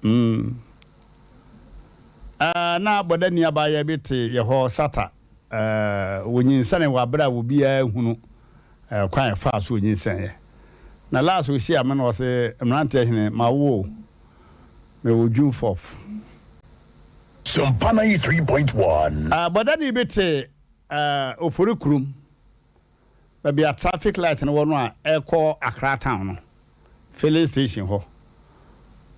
Mm. Uh, na bɔdani abaayewa bi te yɛ hɔ Sata. Uh, wɔnyinsɛne wɔ abere a obiara hunu uh, kwan ɛfaa so onyinsɛneɛ. Na last ohyia me no ɔse, mmeranteɛ hene, ma wo o. Mewɔ June 4th. Sompa 93.1. Uh, bɔdani bi te Ofori kurom, baabi a traffic light no wɔ no a ɛkɔ Accra town no, filling station hɔ.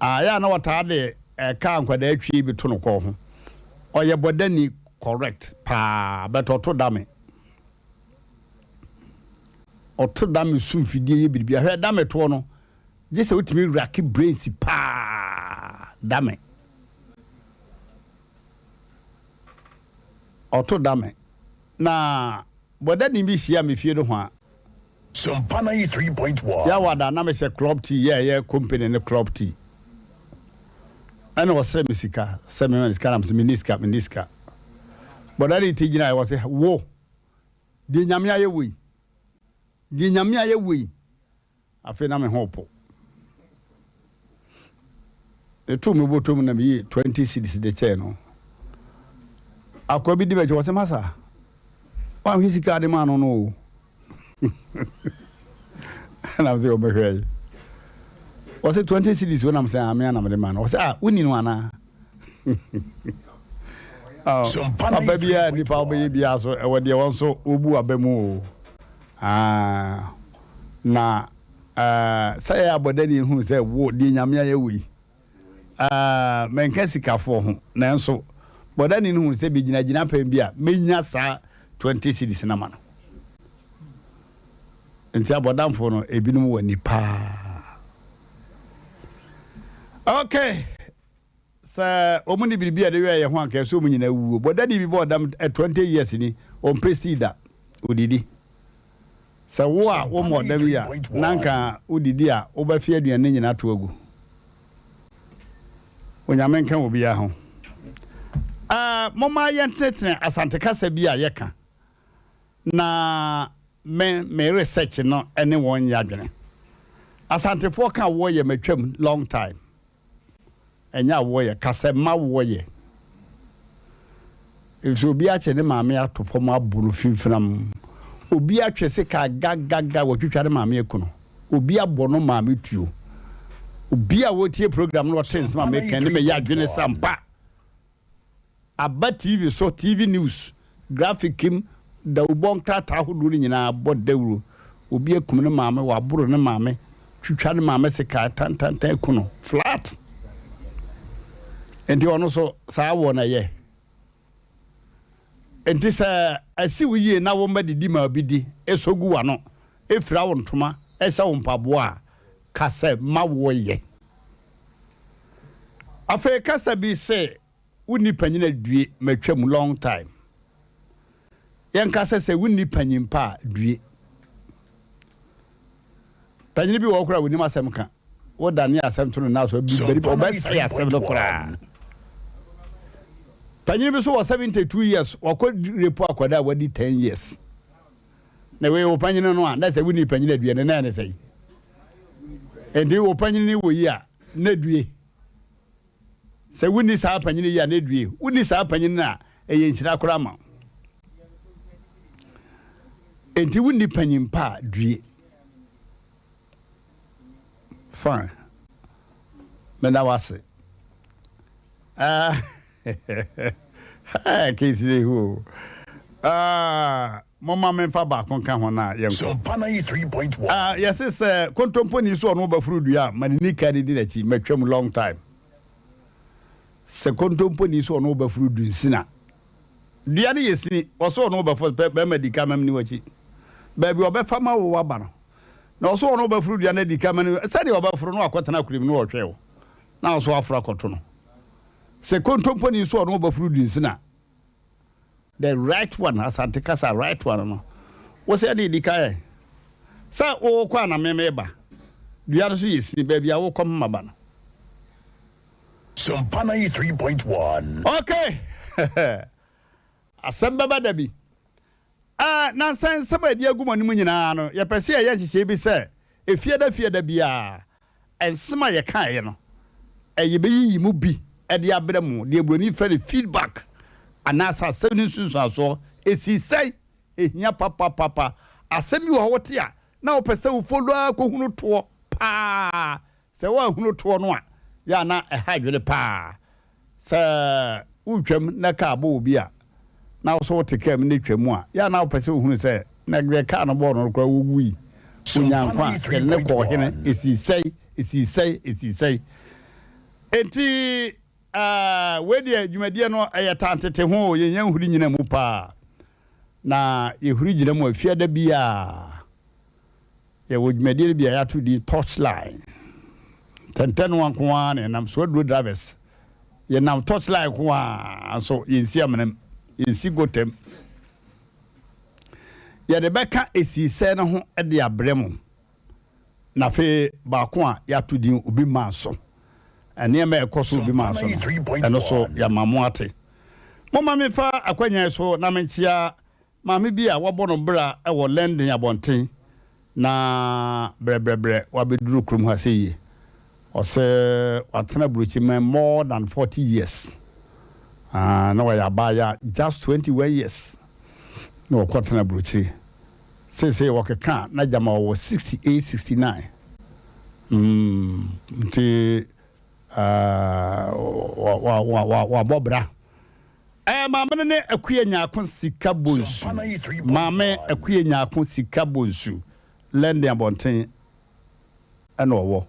Ayɛ a na wɔtaa de kaa nkwadaa twie bi to no kɔn ho. Ɔyɛ bɔdani correct paa, but ɔto dame. Ɔto dame so mfidie yɛ biribi. Ahwɛ dame toɔ no, gye sɛ wotumi rack brains paa dame. Ɔto dame. Na bɔdani bi hyia me fie no ho a. Sompa 93.1. Yawada na mehyɛ club tea yɛ ɛyɛ company ne club tea. Ɛna ɔsrɛ me sika sɛ mema no sika na mesɛ menni sika menni sika. Bɔdani ti gyina wɔ sɛ wo deɛ Nyame ayɛ wei deɛ Nyame ayɛ wei. Afei na me ho repo. Metoo me bɔtɔ mu na meyii 20 cedis de kyɛɛ no. Akoa bi di m'akyi, ɔse, Masa, woanhwɛ sika a de maa no no o. Na mese, ɔmɛhwɛ yi. Ɔse, 20 cedis o, na mese, ah, me a na mede maa no. Ɔse, ah, wonni no anaa? Oh, papa biara nipa wobɛyɛ biara so ɛwɔ deɛ wɔn nso wɔbu aba mu o. Ah, na eh, sɛ yɛ abɔdani hunu sɛ wo deɛ Nyame ayɛ wo yi, ah, menka sikafoɔ ho, nanso bɔdani no hunu sɛ bɛgyina gyinapɛn bi a mɛnya saa 20 cedis no ama no. Nti abɔdamfoɔ no ebinom wɔ ani paa. Okay. Sɛ wɔn nni biribi a ɛde wɛn yɛn ho a, anka ɛsɛ wɔn nyinaa wuo. Bɔdani bi bɔɔ dam 20 years ni, ɔmpɛ sii da, ɔdidi. Sɛ wo a wommɔɔ dam yi a, na anka wodidi a, wobɛfe aduane no nyinaa ato agu. Onyame nka obiara ho. Uh, momma yɛntenetene Asante kasa bi a yɛka na me me research no ne wɔn nyɛ adwene. Asantefoɔ ka woɔ yɛ matwam long time. Ɛnyɛ awoɔ yɛ, ka sɛ mma woɔ yɛ. Efisɛ obi akyɛ ne maame ato fam abo no fimfinam. Obi atwe sekaa gagaga watwitwa ne maame aku no. Obi abɔ no maame tuo. Obi a ɔretie program no ɔte nsɛm a meka ne meyɛ adwene sɛ ampa. Aba TV so, TV news, graphic mu, dawubɔ nkrataa ahodoɔ no nyinaa bɔ dawuro. Obi akum ne maame, waboro ne maame, twitwa ne maame sekan tantantan aku no flat. Nti ɔno so saa wɔ na ɛyɛ. Nti sɛ asi wo yie na wo mma didi ma obi di, ɛsɔ gu w'ano, ɛfira wo ntoma, ɛhyɛ wo mpaboa a, ka sɛ ma woyɛ. Afei kasa bi se wonni panyin a due matwam long time. Yɛnka sɛ sɛ wonni panyin pa a due. Panyin bi wɔ hɔ koraa wonim asɛm ka. Wodane asɛm to no nan so ɔbɛsɛe asɛm no koraa. Panyin bi so wɔ 72 years wakɔ rape akwadaa a wadi 10 years. Na wei wo panyin no a na sɛ wonni panyin adue no na ɛne sɛn? Enti wo panyin no wɔ yi a na due. Sɛ wonni saa panyin yi a na due. Wonni saa panyin no a ɛyɛ nhyira koraa ma wo. Enti wonni panyin pa a due. Fine. Meda wo ase. Ah, case no ehu o. Ah, momma memfa baako nka ho na yɛnkɔ. Sompa 93.1. Ah, yɛse sɛ kontomponi so ɔno bɛforo dua a, ma ne nika ne di n'akyi. Matwam long time. Sɛ kontomponi so ɔno bɛforo dunsini a, dua no yɛ sini, ɔso ɔno bɛforo pɛ, bɛrima di ka ma mni w'akyi. Baabi ɔbɛfa ma wo aba no, na ɔso ɔno bɛforo dua no adi ka ma no, sɛdeɛ ɔbɛforo no akɔtena akurim no ɔhwɛ wo, na ɔso aforo akɔto no. Sɛ kontomponi so ɔno bɛforo dunsini a, The right one, Asante kasa right one no. Wo sɛ ɛde di kan ɛ. Sɛ wokɔ a na me meba. Dua no so yɛ sini, baabi a wokɔ mma ba no. Sompa 93.1. Okay. Asɛm bɛba da bi. Ah, nansa nsɛm a ɛdi agu mo anim nyinaa no, yɛpɛ sɛ yɛyɛ nhyehyɛe bi sɛ efiada fiada biara, nsɛm a yɛkaeɛ no, Yɛbɛyiyi mu bi de abrɛ mo, deɛ buroni frɛ no feedback, anaasɛ asɛm no nsunsuansoɔ. Ɛsii sɛn? Ɛhia papapapa. Asɛm bi wɔ hɔ wote a, na wopɛ sɛ wo follow ara kɔhunu toɔ paa. Sɛ woanhunu toɔ no a, yɛ a na ɛha adwene paa. Sɛ woretwam na kaa bɔ obi a, na wo nso wote kaa mu na ɛtwa mu a, yɛ a na wopɛ sɛ wohunu sɛ na deɛ kaa no bɔɔ no no koraa ɔwui, ɔnyaa nkwa a, yɛde no kɔɔ hene, ɛsii sɛn, ɛsii sɛn, ɛsii sɛn. Enti eh, wei deɛ dwumadie no ɛyɛ tantete ho o, yɛnya nhuri nyina mu paa. Na yɛhuri gyina mu a, fiada biara. Yɛwɔ dwumadie no bi a yɛato din Touchline. Ntɛntɛnoa nko ara na yɛnam so aduro drivers. Yɛnam touchline nko ara nso yɛnsi amena mu, yɛnsi gota mu. Yɛde bɛka esiisɛɛ no ho de abrɛ mo. Na afei baako a yɛato din Obi Maa So. Nneɛma a ɛkɔ so Obi Maa So no, ɛno so yɛama mo ate. Momma memfa akwanya yi so na menkyea Maame bi a wɔabɔ no bra wɔ London abɔnten na brɛbrɛbrɛ wabɛduru kurom ha sɛ yie. Ɔsɛ watena aburokyiman more than 40 years. Ah, na wɔyɛ abaayewa just 21 years na wɔkɔtena aburokyiri. Seesei wɔkeka a na gyama ɔwɔ 68, 69. Mm, nti uh, wabɔ bra. Ɛɛ maame no ne Akua Nyarko Sika Bonsu. Maame Akua Nyarko Sika Bonsu, London abɔnten ɛna ɔwɔ.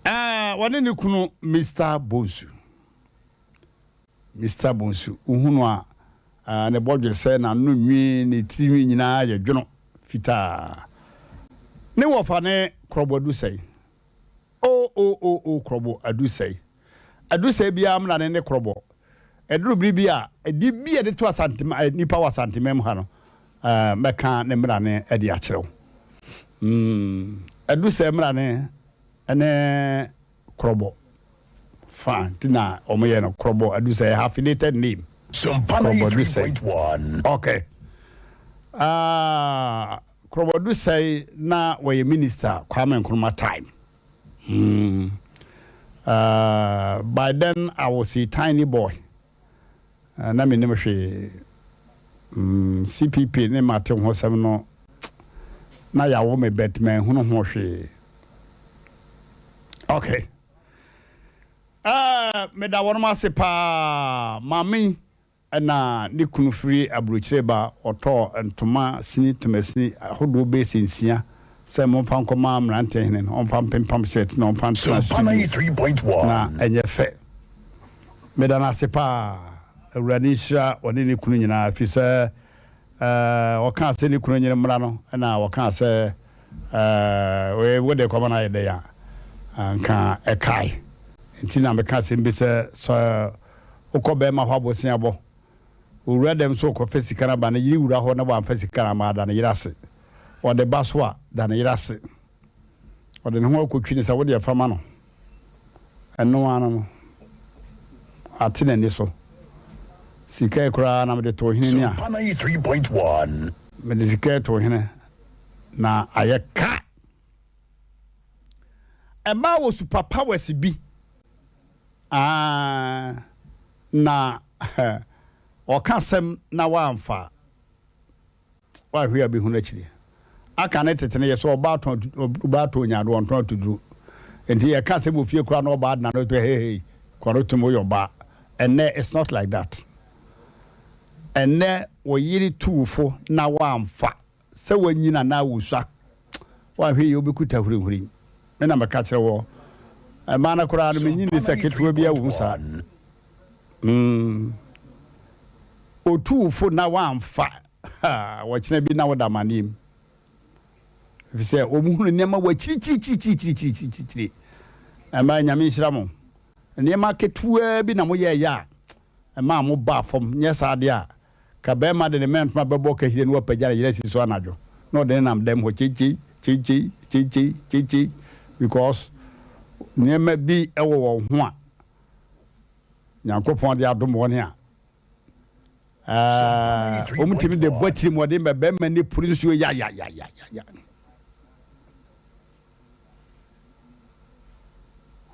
Ɛɛ wɔne ne kunu Mister Bonsu. Mister Bonsu, wohu no a, ɛɛ ne bɔdwe sɛ n'ano nwi, ne tirinwi nyinaa yɛ dwono fitaa. Ne wɔfa ne Korɔbɔ Adusɛe. O o o o Korɔbɔ Adusɛe. Adusɛe biara mmra ne ne korɔbɔ. Ɛduru bere bi a, ɛde bi a ɛde to Asantema, eh, nnipa wɔ Asanteman mu ha no, eh, mɛka ne mmara ne de akyerɛ wo. Mm, adusɛe mmara ne ne korɔbɔ. Fa nti na wɔyɛ no korɔbɔ adusɛe, hyphenated name. Korɔbɔ adusɛe. Okay. Ah, korɔbɔ adusɛe na wɔyɛ minister Kwame Nkrumah time. Hmm. Uh, by then I was a tiny boy. Uh, na menim hwee. Mm, CPP ne mate ho sɛm no na yɛawo me bet manhunu ho hwee. Okay. Uh, meda wɔnom ase paa. Maame Ɛna ne kunu firi aburokyire ba, ɔtɔɔ ntoma sini tomasini ahodoɔ bɛyɛ sɛ nsia sɛ momfa nkɔma mmeranteɛ hene no, ɔmfa mpempam shirt na ɔmfa ntena studio na ɛnyɛ fɛ. Meda no ase paa. Awurade nhyira ɔne ne kunu nyinaa ɛfiri sɛ ɔkaa sɛ ne kunu nyere mmra no ɛna ɔkaa sɛ wode kɔma no ayɛ dɛn a nka ɛkae nti na meka asɛm bi sɛ sɛ Wokɔ bɛɛma hɔ abosea bɔ. Owura dɛm so ɔkɔfa sika no aba ne yere wura hɔ na wamfa sika no amma a da ne yere ase. Ɔde ba so a da ne yere ase. Ɔde ne ho akɔtwi ne sɛ wodeɛ fa ma no. Ɛno ara no ate n'ani so. Sika yi koraa na mede too hene ni a. Mede sika yi too hene na ayɛ ka. Mmaa wɔ super powers bi. Aah na ɔka asɛm na wamfa a, wanhwɛ a bɛhunu akyiri. Aka ne tete no yɛ sɛ ɔbaa tɔn ɔbaa tɔn nyaado ɔntɔn atuduro. Nti yɛka asɛm wɔ fie koraa na ɔbaa dena no pɛ hey hey kɔno tom woyɛ ɔbaa. Ɛnnɛ it's not like that. Ɛnnɛ wo yere tu wo fo na wamfa. Sɛ woanyin anaa wusua, woanhwɛ yie wobɛkuta hurihuri. Me na meka kyerɛ woɔ. Mmaa no koraa no, mennye nni sɛ ketewa biara wɔ mu saa. Mm. Otu wo fo na woamfa, ha, wɔkyena bi na woda amanneɛ mu. Ɛfiri sɛ wɔhunu nneɛma wɔ akyirikyirikyirikyirikyirikyiri. Mmaa, Nyame nhyira mo. Nneɛma ketewaa bi na moyɛɛyɛ a ɛmaa mobaa fam. Nyɛ saa deɛ a, Ka barima de ne mmɛntoma bɛbɔ kahire na wapagya ne yere asi so anadwo na ɔde no nam dɛm hɔ kyekyei kyekyei kyekyei kyekyei because nneɛma bi wɔ wɔn ho a Nyankopɔn de adom wɔn a ɛɛ wɔn tumi de bɔ tirimɔden bɛ bɛrima ne puru nsuo ya ya ya ya ya.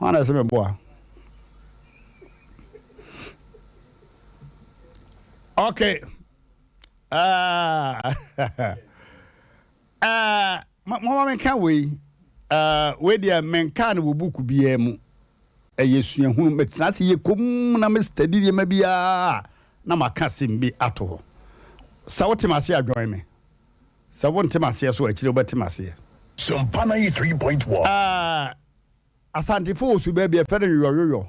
Hwan na ɛsɛ meboa? Okay. Ah. Ah, mama menka wei. Ah, wei deɛ menka no wɔ buku biara mu. Ɛyɛ suahunu. Metena ase yɛ komm na me study nneɛma biara na maka asɛm bi ato hɔ. Sɛ wote m'ase a join me. Sɛ wonte m'aseɛ so a akyire wobɛte m'aseɛ. Sompa 93.1. Ah, Asantefo wɔ suban bi yɛfrɛ no yoyɔyoyɔ.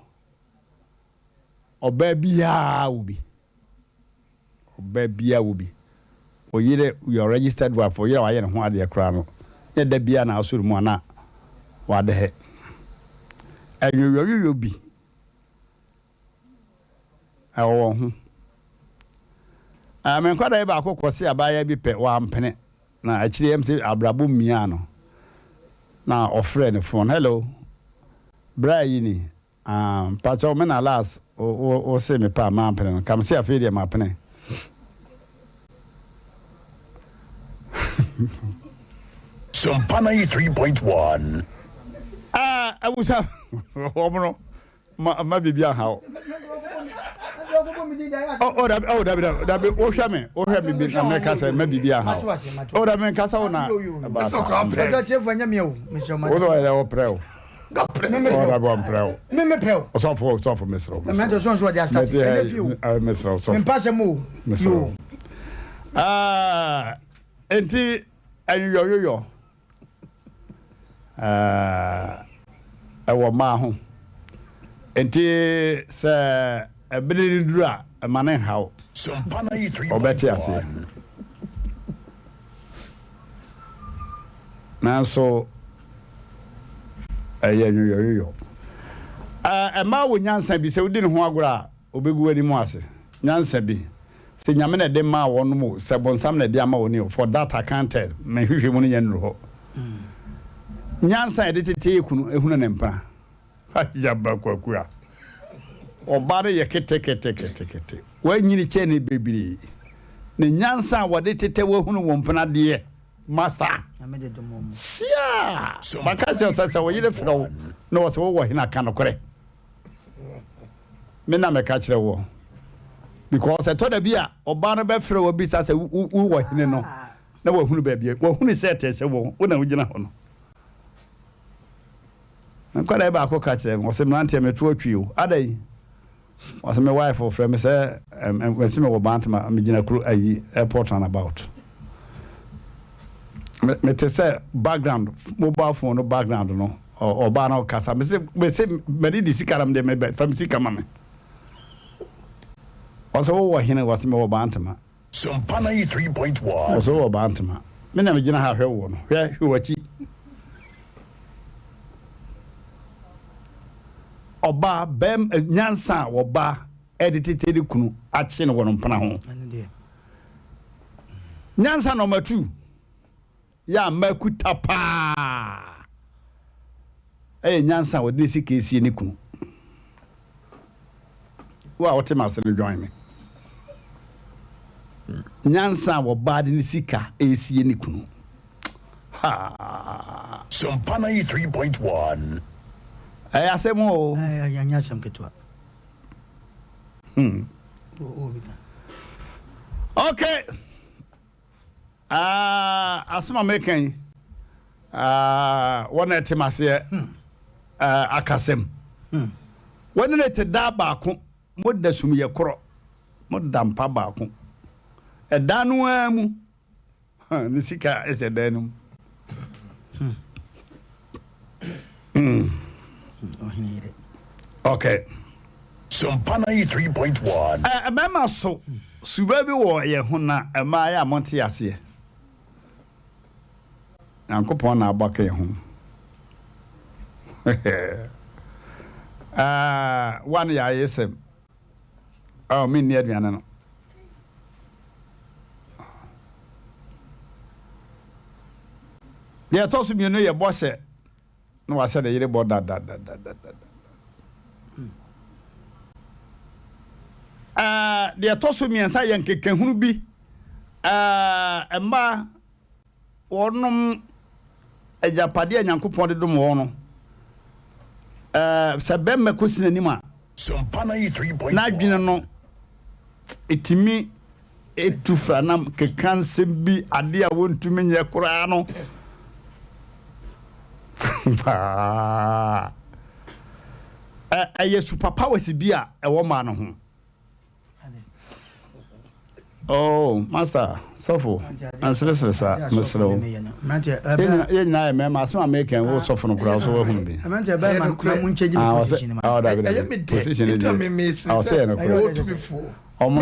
Ɔbaa biara wɔ bi. Ɔbaa biara wɔ bi. Oyere, your registered wife, oyere a wayɛ ne ho adeɛ koraa no, nyɛ da biara na asɔre mu a na wadɛhɛ. Ɛnyoyɔyoyɔ bi ɛwɔ wɔn ho. Me nkwadaa yi baako kɔse abaayewa bi pɛ, wampene. Na akyire ɛm sɛ abrabɔ miaa no na ɔfrɛɛ ne phone, hello, bra yi ni, ah, mpakyɛw me na last wo wo se me pɛ a mampene no, ka me se afei deɛ mapene. Sompa 93.1. Ah, abusa, wɔn no, Ma ma biribi anha wo. Oh, oh, dabi, oh, dabi, dabi, dabi, wohwɛ me, wohwɛ me bi na meka sɛ ma biribi anha wo. Oh, dabi, menkasa wo na ɛba saa. Wo sɛ ɔyɛ dɛ ɔprɛ wo. Oh, dabi, ɔmprɛ wo. Ɔsɔfo, ɔsɔfo, mesrɛ wo, mesrɛ wo. Mete ha yi, mesrɛ wo, sɔfo. Mesrɛ wo. Ah, enti, ɛyoyɔyoyɔ. Ɛwɔ mmaa ho. Enti sɛ ɛbere no duru a, mma no nhaw. Ɔbɛte aseɛ. Nanso ɛyɛ nwoyɔnwoyɔ. Mmaa wɔ nyansa bi, sɛ wodi ne ho agorɔ a, ɔbɛgu w'anim ase. Nyansa bi. Sɛ Nyame na ɛde maa wɔnom o, sɛ bonsam na ɛde ama wɔn o, for that I can't tell, me nhwehwɛ mu no nyɛ nnuru hɔ. Nyansa a yɛde tete yɛ kunu ehunu ne mpena. Ayaba kwaku a. Ɔbaa no yɛ keteketekete. Wanyini kyɛn ne bebree. Ne nyansa a wɔde tete wahunu wɔn mpena deɛ, masa. Hyia! Maka kyerɛ sɛ sɛ wo yere frɛ wo na ɔsɛ wowɔ hene a ka nokorɛ. Me na meka kyerɛ woɔ. Because ɛtɔ da bi a ɔbaa no bɛfrɛ wo abisa sɛ wowɔ hene no na wahunu baabi a wahunu sɛ ɛte sɛ wo wo na wogyina hɔ no. Nkwadaa baako ka kyerɛ me ɔsɛ mmeranteɛ meto atwi o adɛn ɔsɛ me wife ɔfrɛ me sɛ mɛsi me wɔ Bantama megyina kuro ayi airport roundabout mete sɛ background mobile phone no background no Ɔbaa no kasa mese mese mɛde di sika na mede mebɛ fa me sika ma me. Ɔsɛ wowɔ hene wɔsɛ mewɔ Bantama. Sompa 93.1. Ɔsɛ wowɔ Bantama. Me na megyina ha hwɛ woɔ no hwɛ hwɛ w'akyi. Ɔbaa bɛm nyansa a ɔbaa ɛde tete ne kunu akye no wɔ no mpena ho. Nyansa nɔma tu. Yɛ a makuta paa yɛ nyansa a ɔde ne sika esie ne kunu. Wo a wote m'ase no join me. Nyansa a ɔbaa de ne sika esie ne kunu. Ha. Sompa 93.1. Ɛyɛ asɛm o. Ɛnyɛ asɛm ketewa. Hmm. Okay. Ah, asɛm a meka yi, ah, wɔn a ɛte m'aseɛ hmm. ah, akasɛm. Hmm. Wɔne ne te daa baako, mo da sum yɛ korɔ, mo da mpa baako. Ɛdan no ara mu, ne sika ɛsɛ dan no mu. Hmm. Hmm. Okay. Sompa 93.1. Mmarima so suba bi wɔ yɛn ho na mmaa yɛ a monte aseɛ. Nyankopɔn na abɔ aka yɛn ho. One yɛ ayesɛm. Oh, menni aduane no. Deɛ ɛtɔ so mmienu yɛ bɔhyɛ na wahyɛ ne yere bɔ dadadadadada. Ɛɛ deɛ ɛtɔ so mmiɛnsa yɛ nkekahunu bi. Ɛɛ mmaa wɔnom agyapadeɛ a Nyankopɔn de dom wɔn no. Ɛɛ sɛ bɛrima kɔsi n'anim a, n'adwene no ɛtumi tu franam keka nsɛm bi adeɛ a wɔntumi nyɛ koraa no. Ɛyɛ super powers bi a ɛwɔ mmaa no ho. Oh, master, sɔfo, anseresere saa, mesrɛ wo. Yɛn nyinaa yɛ mmarima, asɛm a meka wo sɔfo no koraa so wahunu bi. Ah, ɔsɛ, oh, dabi, dabi, position no deɛ, ah, ɔsɛ yɛ no korɛ. Ɔmo,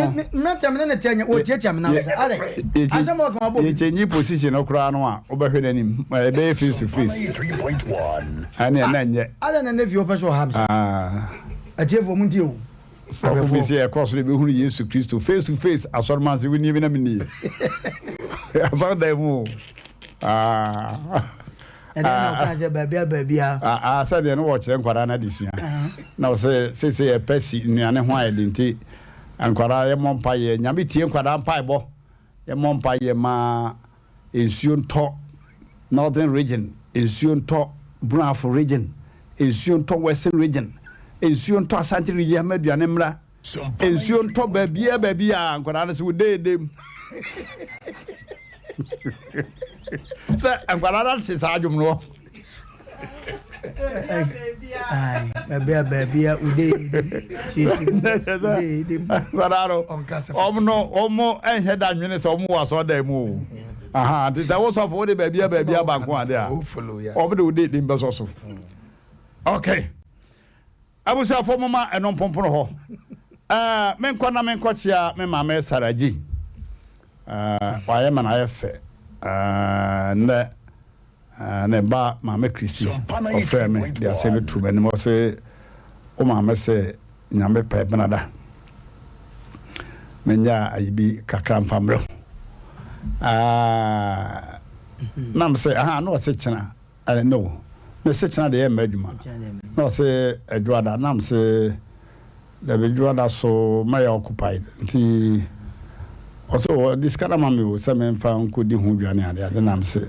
yɛkyɛnyi position no koraa no a, wobɛhwɛ n'anim, ɛbɛyɛ face to face. Ɛne ɛna nyɛ. Ah. Sɔfo bi se ɛkɔ soro ebehunu Yesu Kristo face to face asɔrema se wonie me na menie asɔredan mu o. Ah. Ɛdɛn na ɔka sɛ baabia baabia. Ah, ah, sɛdeɛ no wɔkyerɛ nkwadaa no adesua na ɔsɛ sese yɛpɛ si nnuane ho ayɛ de nti nkwadaa yɛmmɔ mpa yɛ nyame tie nkwadaa mpaebɔ yɛmmɔ mpa yɛ ma Nsuo ntɔ Northern region, nsuo ntɔ Brong-Ahafo region, nsuo ntɔ Western region, nsuo ntɔ Ashanti region ama aduane mmra, nsuo ntɔ baabiara baabiara nkwadaa no so wodeedem. Sɛ nkwadaa no ate saa adwom no. Baabi a baabi a nkwadaa no wɔn no wɔn nhɛ da nwene sɛ wɔn wɔ asɔɔdan mu o aha nti sɛ wosɔfo wode baabi a baabi aba nko ade a wɔn de wode din bɛsɔ so okay abusuafo mo ma ɛno mpompon hɔ ɛɛ menkɔ na menkɔkyea me maame Sarah G ɛɛ wayɛ ma no ayɛ fɛ ɛɛ nnɛ. Ne ba Maame Christy ɔfrɛɛ me de asɛm bi too m'anim, ɔse wo maame se Nyame pɛ benada menya ayi bi kakra mfa mmerɛ wo. Na me se aha, na ɔse kyena, no, me se kyena deɛ yɛmma adwuma, na ɔse adwoada, na me se Dabi dwoada so mɛyɛ occupied nti ɔsɛ ɔde sika no ama me o sɛ memfa nkɔdi ho dwa ne ade ade na mese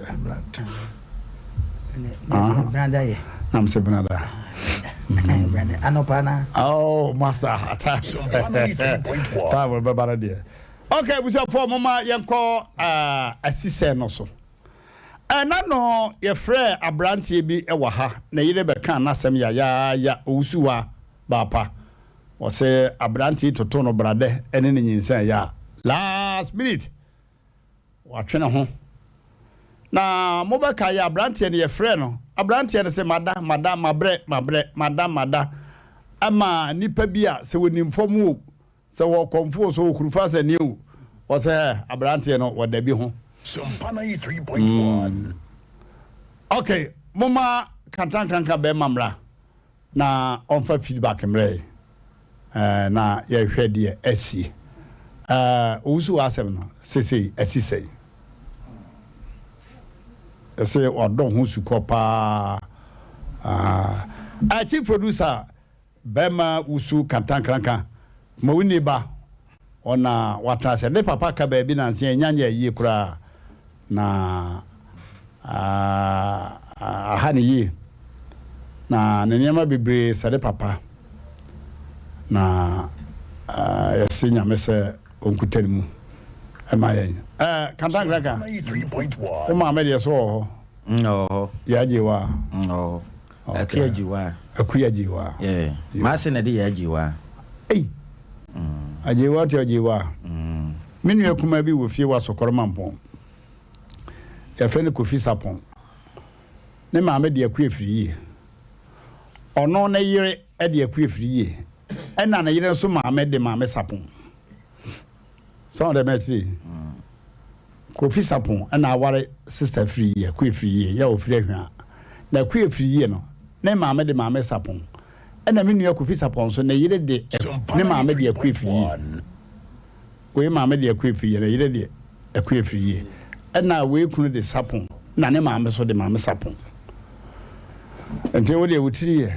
na mese benada anɔpa na oh master time time bɛba no deɛ okay abusuafoɔ moma yɛnkɔ asisɛ no so ɛna no yɛfrɛ aberanteɛ bi wɔ ha na yere bɛka n'asɛm yayaaya owusuwa Paapa, ɔse aberante yi totoo no bradɛ ne no nyinsɛn yɛ a, last minute watwe ne ho. Na mobɛkae aberanteɛ no yɛfrɛɛ no, aberanteɛ no se mada, mada, mabrɛ, mabrɛ, mada, mada, ɛma nnipa bi a sɛ wɔnim fam o, Sɛ wɔ kɔmfo o, sɛ wɔ kurufa sɛ o, ɔsɛ hɛ aberanteɛ no wɔ dabi ho. Mm. Ok, momma Kantankanka bɛɛma mmra na ɔmfa feedback mmerɛ yɛn eh, na yɛhwɛ deɛ asie. Eh, owusu wɔ asɛm no sesei asi sɛn? Ɛsɛ wadɔ ho sukɔ paa. Ah, eh, chief producer Bɛrima wusu kantankranka ma wonni ba ɔna watena ase ne papa ka baabi nansa yi anya nyɛɛ yie koraa na aha ne yie na ne nneɛma bebree sɛ ne papa na yɛse nyame sɛ ɔnkuta ne mu ɛma yɛn kantankranka wo maame deɛ so wɔ hɔ wɔ hɔ yɛagye wa wɔ hɔ Akua Gyiwaa. Akua Gyiwaa. Yeah. M'ase na ɛde yɛ Agyiwaa. Ei! Mm. Agyiwaa to Agyiwaa. Mm. Me nua kumaa bi wɔ fie wɔ Asɔkɔrɔ Mampɔn. Yɛfrɛ no Kofi Sapɔn. Ne maame de Akua firi yie. Ɔno ne yere de Akua firi yie. Ɛna ne yere nso maame de maame Sapɔn. Sɛ ɔdɛ mɛkyerɛ yi. Kofi Sarpong na aware Sister Afriyie, Akua Afriyie, yɛ a ɔfiri Ahwea. Na Akua Afriyie no, ne maame de Maame Sarpong. Ɛna me nua Kofi Sarpong nso, ne yere de, ne maame de Akua Afriyie. Wei maame de Akua Afriyie, ne yere de Akua Afriyie. Ɛna wei kunu de Sarpong, na ne maame nso de Maame Sarpong. Nti wo deɛ wo tiri yɛ.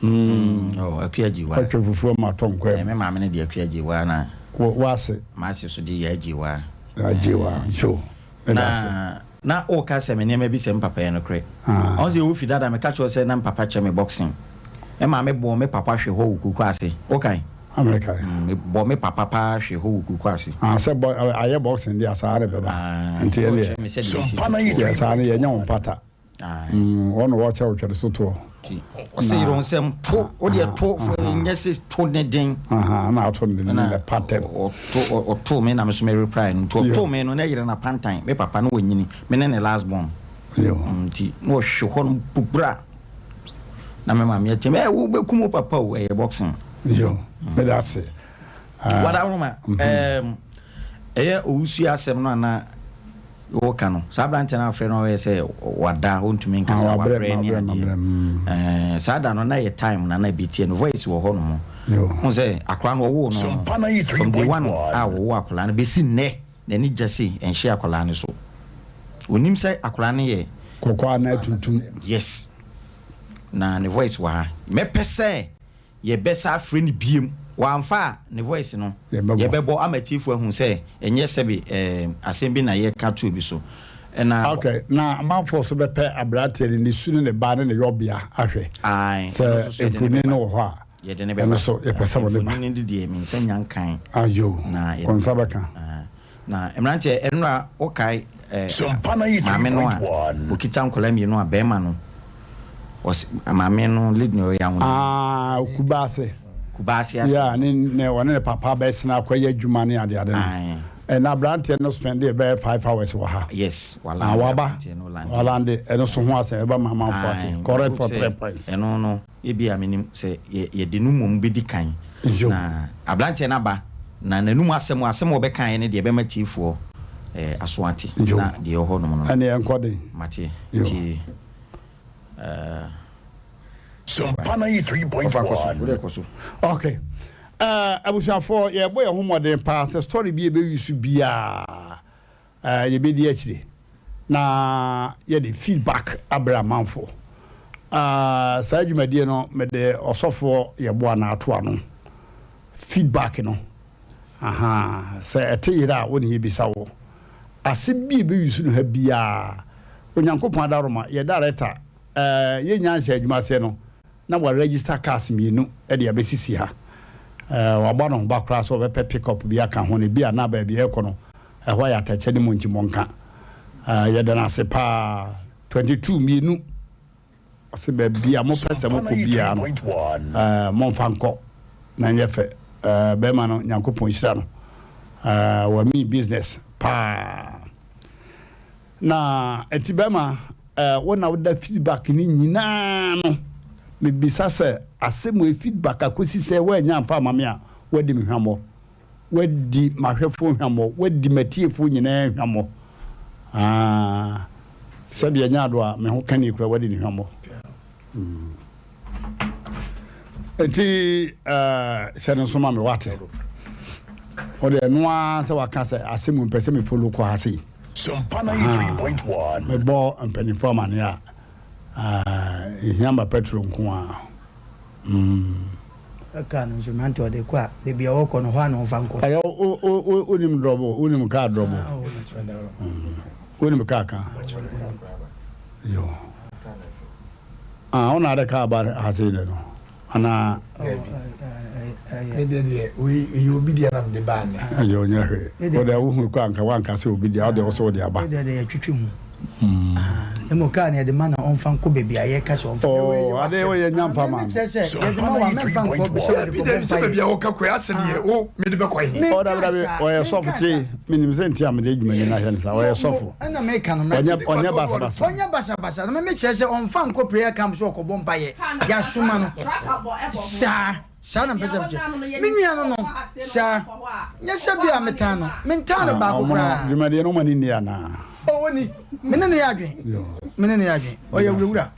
Mm. Oh, Akua Gyiwa. Atwa fufuo ama atɔ nkwa mu. Me maame no de Akua Gyiwa na. Wo w'ase. M'ase so de yɛ Agyiwa. Agyiwa, so. Meda ase. Na na woka sɛ me nneɛma bi sɛ me papa yɛ nokorɛ. Ah. Ɔn sɛ yɛwɔ fi dada meka kyerɛ wo sɛ na me papa kyerɛ me boxing. Me maame bɔɔ me papa hwe hɔ wɔ kuku ase. Wokae? Amerika. Mebɔ me papa paa hwe hɔ wɔ kuku ase. Ah, sɛ bɔ ayɛ boxing deɛ saa na ɛbɛba. Ah, Nti ɛneɛ. ɔkyerɛ me sɛdeɛ yɛsi tutuo. Yɛ saa no yɛnyɛ wo mpata. Aye. Wɔn na wɔkyerɛ wo twɛde so toɔ. Nti ɔsɛ yerɛ wo nsɛm to, wo deɛ to, nyɛ sɛ to ne den. Aha, na ato ne den ne patɛm. Ɔto ɔto me na me so me reply no. Nti ɔto me no na yere na pantan. Me papa no wɔnyini, me ne ne last born. Nti na ɔhwe hɔ no bubra. Na me maame akyɛm, ɛ wo bɛkum wo papa o, ɛyɛ boxing. Yo, meda ase. Wadaworoma, ɛɛm, ɛyɛ owusu asɛm no ana woka no saa aberanteɛ no afrɛ no ɔyɛ sɛ wada ɔntumi nkasa Ah, wabrɛ, wabrɛ ne wabrɛ, adeɛ mabrɛ, Ɛɛ, saa da no na yɛ time na na ebi tie no voice wɔ hɔ nom ho sɛ akwaraa no ɔwoo no Sompa 93.1. from day one a wɔwɔ akwaraa no bɛsi nnɛ n'ani gya sei ɛnhyɛ akwaraa no so onim sɛ akwaraa no yɛ Kɔkɔɔ anaa tuntum. Yes, na ne voice wɔ ha mɛpɛ sɛ yɛbɛsa afrɛ no biem wamfa a ne voice no Yɛbɛbɔ. yɛbɛbɔ ama atiefo ahu sɛ ɛnyɛ sɛbe ɛɛ asɛm bi na yɛka to obi so ɛna Okay, na amanfoɔ so bɛpɛ aberanteɛ no ne su ne ne ba ne ne yɔbea ahwɛ. Ae, ɛno Sɛ nso so yɛde ne mfoni bɛba. no wɔ hɔ a, Yɛde ne bɛba. ɛno so yɛpɛ sɛ wɔde ba. Mfoni no deɛ me nsa nya nkan. Ayo, Na yɛde wo nsa bɛba. bɛka. Ah, na mmeranteɛ ɛnora wokae eh, Sompa maame no a 93.1. okita nkwadaa mmienu a bɛrima no ɔse maame no lady na ɔyɛ ahono. Ah, Kubaase. Kubaase ase. Yeah, ne ne ɔne ne papa bɛsena akɔyɛ adwuma ne adeade no. Aye. Ɛna aberanteɛ no spend bɛyɛ 5 hours wɔ ha. Yes, Ah, walande waba. aberanteɛ no lande. Walande ɛno so ho asɛm ɛba ma amanfoɔ ate. Aye, Correct hope for sɛ 3 points. Ɛno no ebi a menim sɛ yɛ yɛde no mmom bɛdi kan. Yo. Na aberanteɛ no aba na n'anum asɛm asɛm a ɔbɛkaeɛ no deɛ ɛbɛma tiefoɔ eh, aso ate. Yo. Na deɛ ɛwɔ hɔ nom no Ɛne ɛnkɔ den. mate Yo. nti eh, Sompa ɔfa kɔ so 93.1. wode kɔ so. Okay. Abusuafoɔ, yɛbɔ yɛn ho mmɔden paa sɛ story bi a yɛbɛyi so biara yɛbɛdi akyire na yɛde feedback abrɛ amanfoɔ. Saa dwumadie no mede ɔsɔfoɔ yɛboa na ato ano feedback no aha sɛ ɛte yere a wo ne yɛbisa wo ase bi a yɛbɛyi so no ha biara. Onyankopɔn adaroma yɛ director yɛnya nhyɛ adwuma aseɛ no na wa register cars mmienu de abɛsisi ha. Wabɔ ne ho ba koraa sɛ ɔbɛpɛ pickup bi aka ho no bi a na baabi ɛkɔ no ɛhɔ ayɛ atɛkyɛ ne mu nti mɔnka. Yɛda no ase paa. 22 mmienu ɔsɛ baabi a mopɛ sɛ Sompa mokɔ biara no 93.1. Momfa nkɔ na nyɛ fɛ. Bɛrima no Nyankopɔn hyira no. Wami business paa na ɛti bɛrima wo na woda feedback ne nyinaa no mebisa sɛ asɛm wei feedback akɔsi sɛ woanya mfa ama me a woadi me hwammɔ, woadi m'ahwɛfoɔ hwammɔ, woadi m'atiefoɔ nyinaa hwammɔ. Ah, sɛdeɛ nya ado a me ho kani kora woadi ne hwammɔ. Nti hyɛ no nso ma me wate wode ɛno ara sɛ waka sɛ asɛm mu mpɛ sɛ mefolo kɔ ha sei. Sompa 93.1. Mebɔ mpanimfoɔ amane a ɛhia ma petrol nko a. Kaa no nso mmerante ɔde kɔ a baabi a wɔkɔ no hɔ a na ɔmfa nkɔ. Ɛyɛ wonim drɔbo, wonim kaa drɔbo, wonim kaa ka yo. Ah, wona ade kaa ba ha sei dɛ no anaa? Me deɛ wei ɛyɛ obi deɛ na mede baa nnɛ. Ɛyɛ ɔnyɛ hwee, wode wohunu kɔ anka woanka sɛ obi deɛ wode wo sɛ wode aba. Ne deɛ yɛtwitwi ho mmom kaa no yɛde ma na ɔmfa nkɔ baabi a yɛka sɛ ɔmfa. Oh, ade woyɛ nya mfa ma no. Kyerɛ sɛ yɛde ma wa mɛmfa nkɔ sɛ wɔde Dabi kɔbɔ dabi sɛ mpaeɛ. baabi a wɔka kɔ asɛ deɛ wo mede bɛkɔ he. Oh, dabi dabi, ɔyɛ sɔfo te menim sɛ nti a mede adwumani no ahyɛ no saa ɔyɛ sɔfo. Ɛna meka no ɔnyɛ ɔnyɛ basabasa. Ɔnyɛ basabasa na mekyerɛ sɛ ɔmfa nkɔ prayer camp sɛ ɔkɔbɔ mpaeɛ yɛasoma no saa saa na mpɛ sɛ mekyerɛ me nua no saa nyɛ sɛ bi a metaa no mentaa no baako ɔmo no koraa. Dwumadie no ɔmo ani nni anaa? Ɔwɔ ni me ne ne yɛ adwen me ne ne yɛ adwen ɔyɛ wurawura.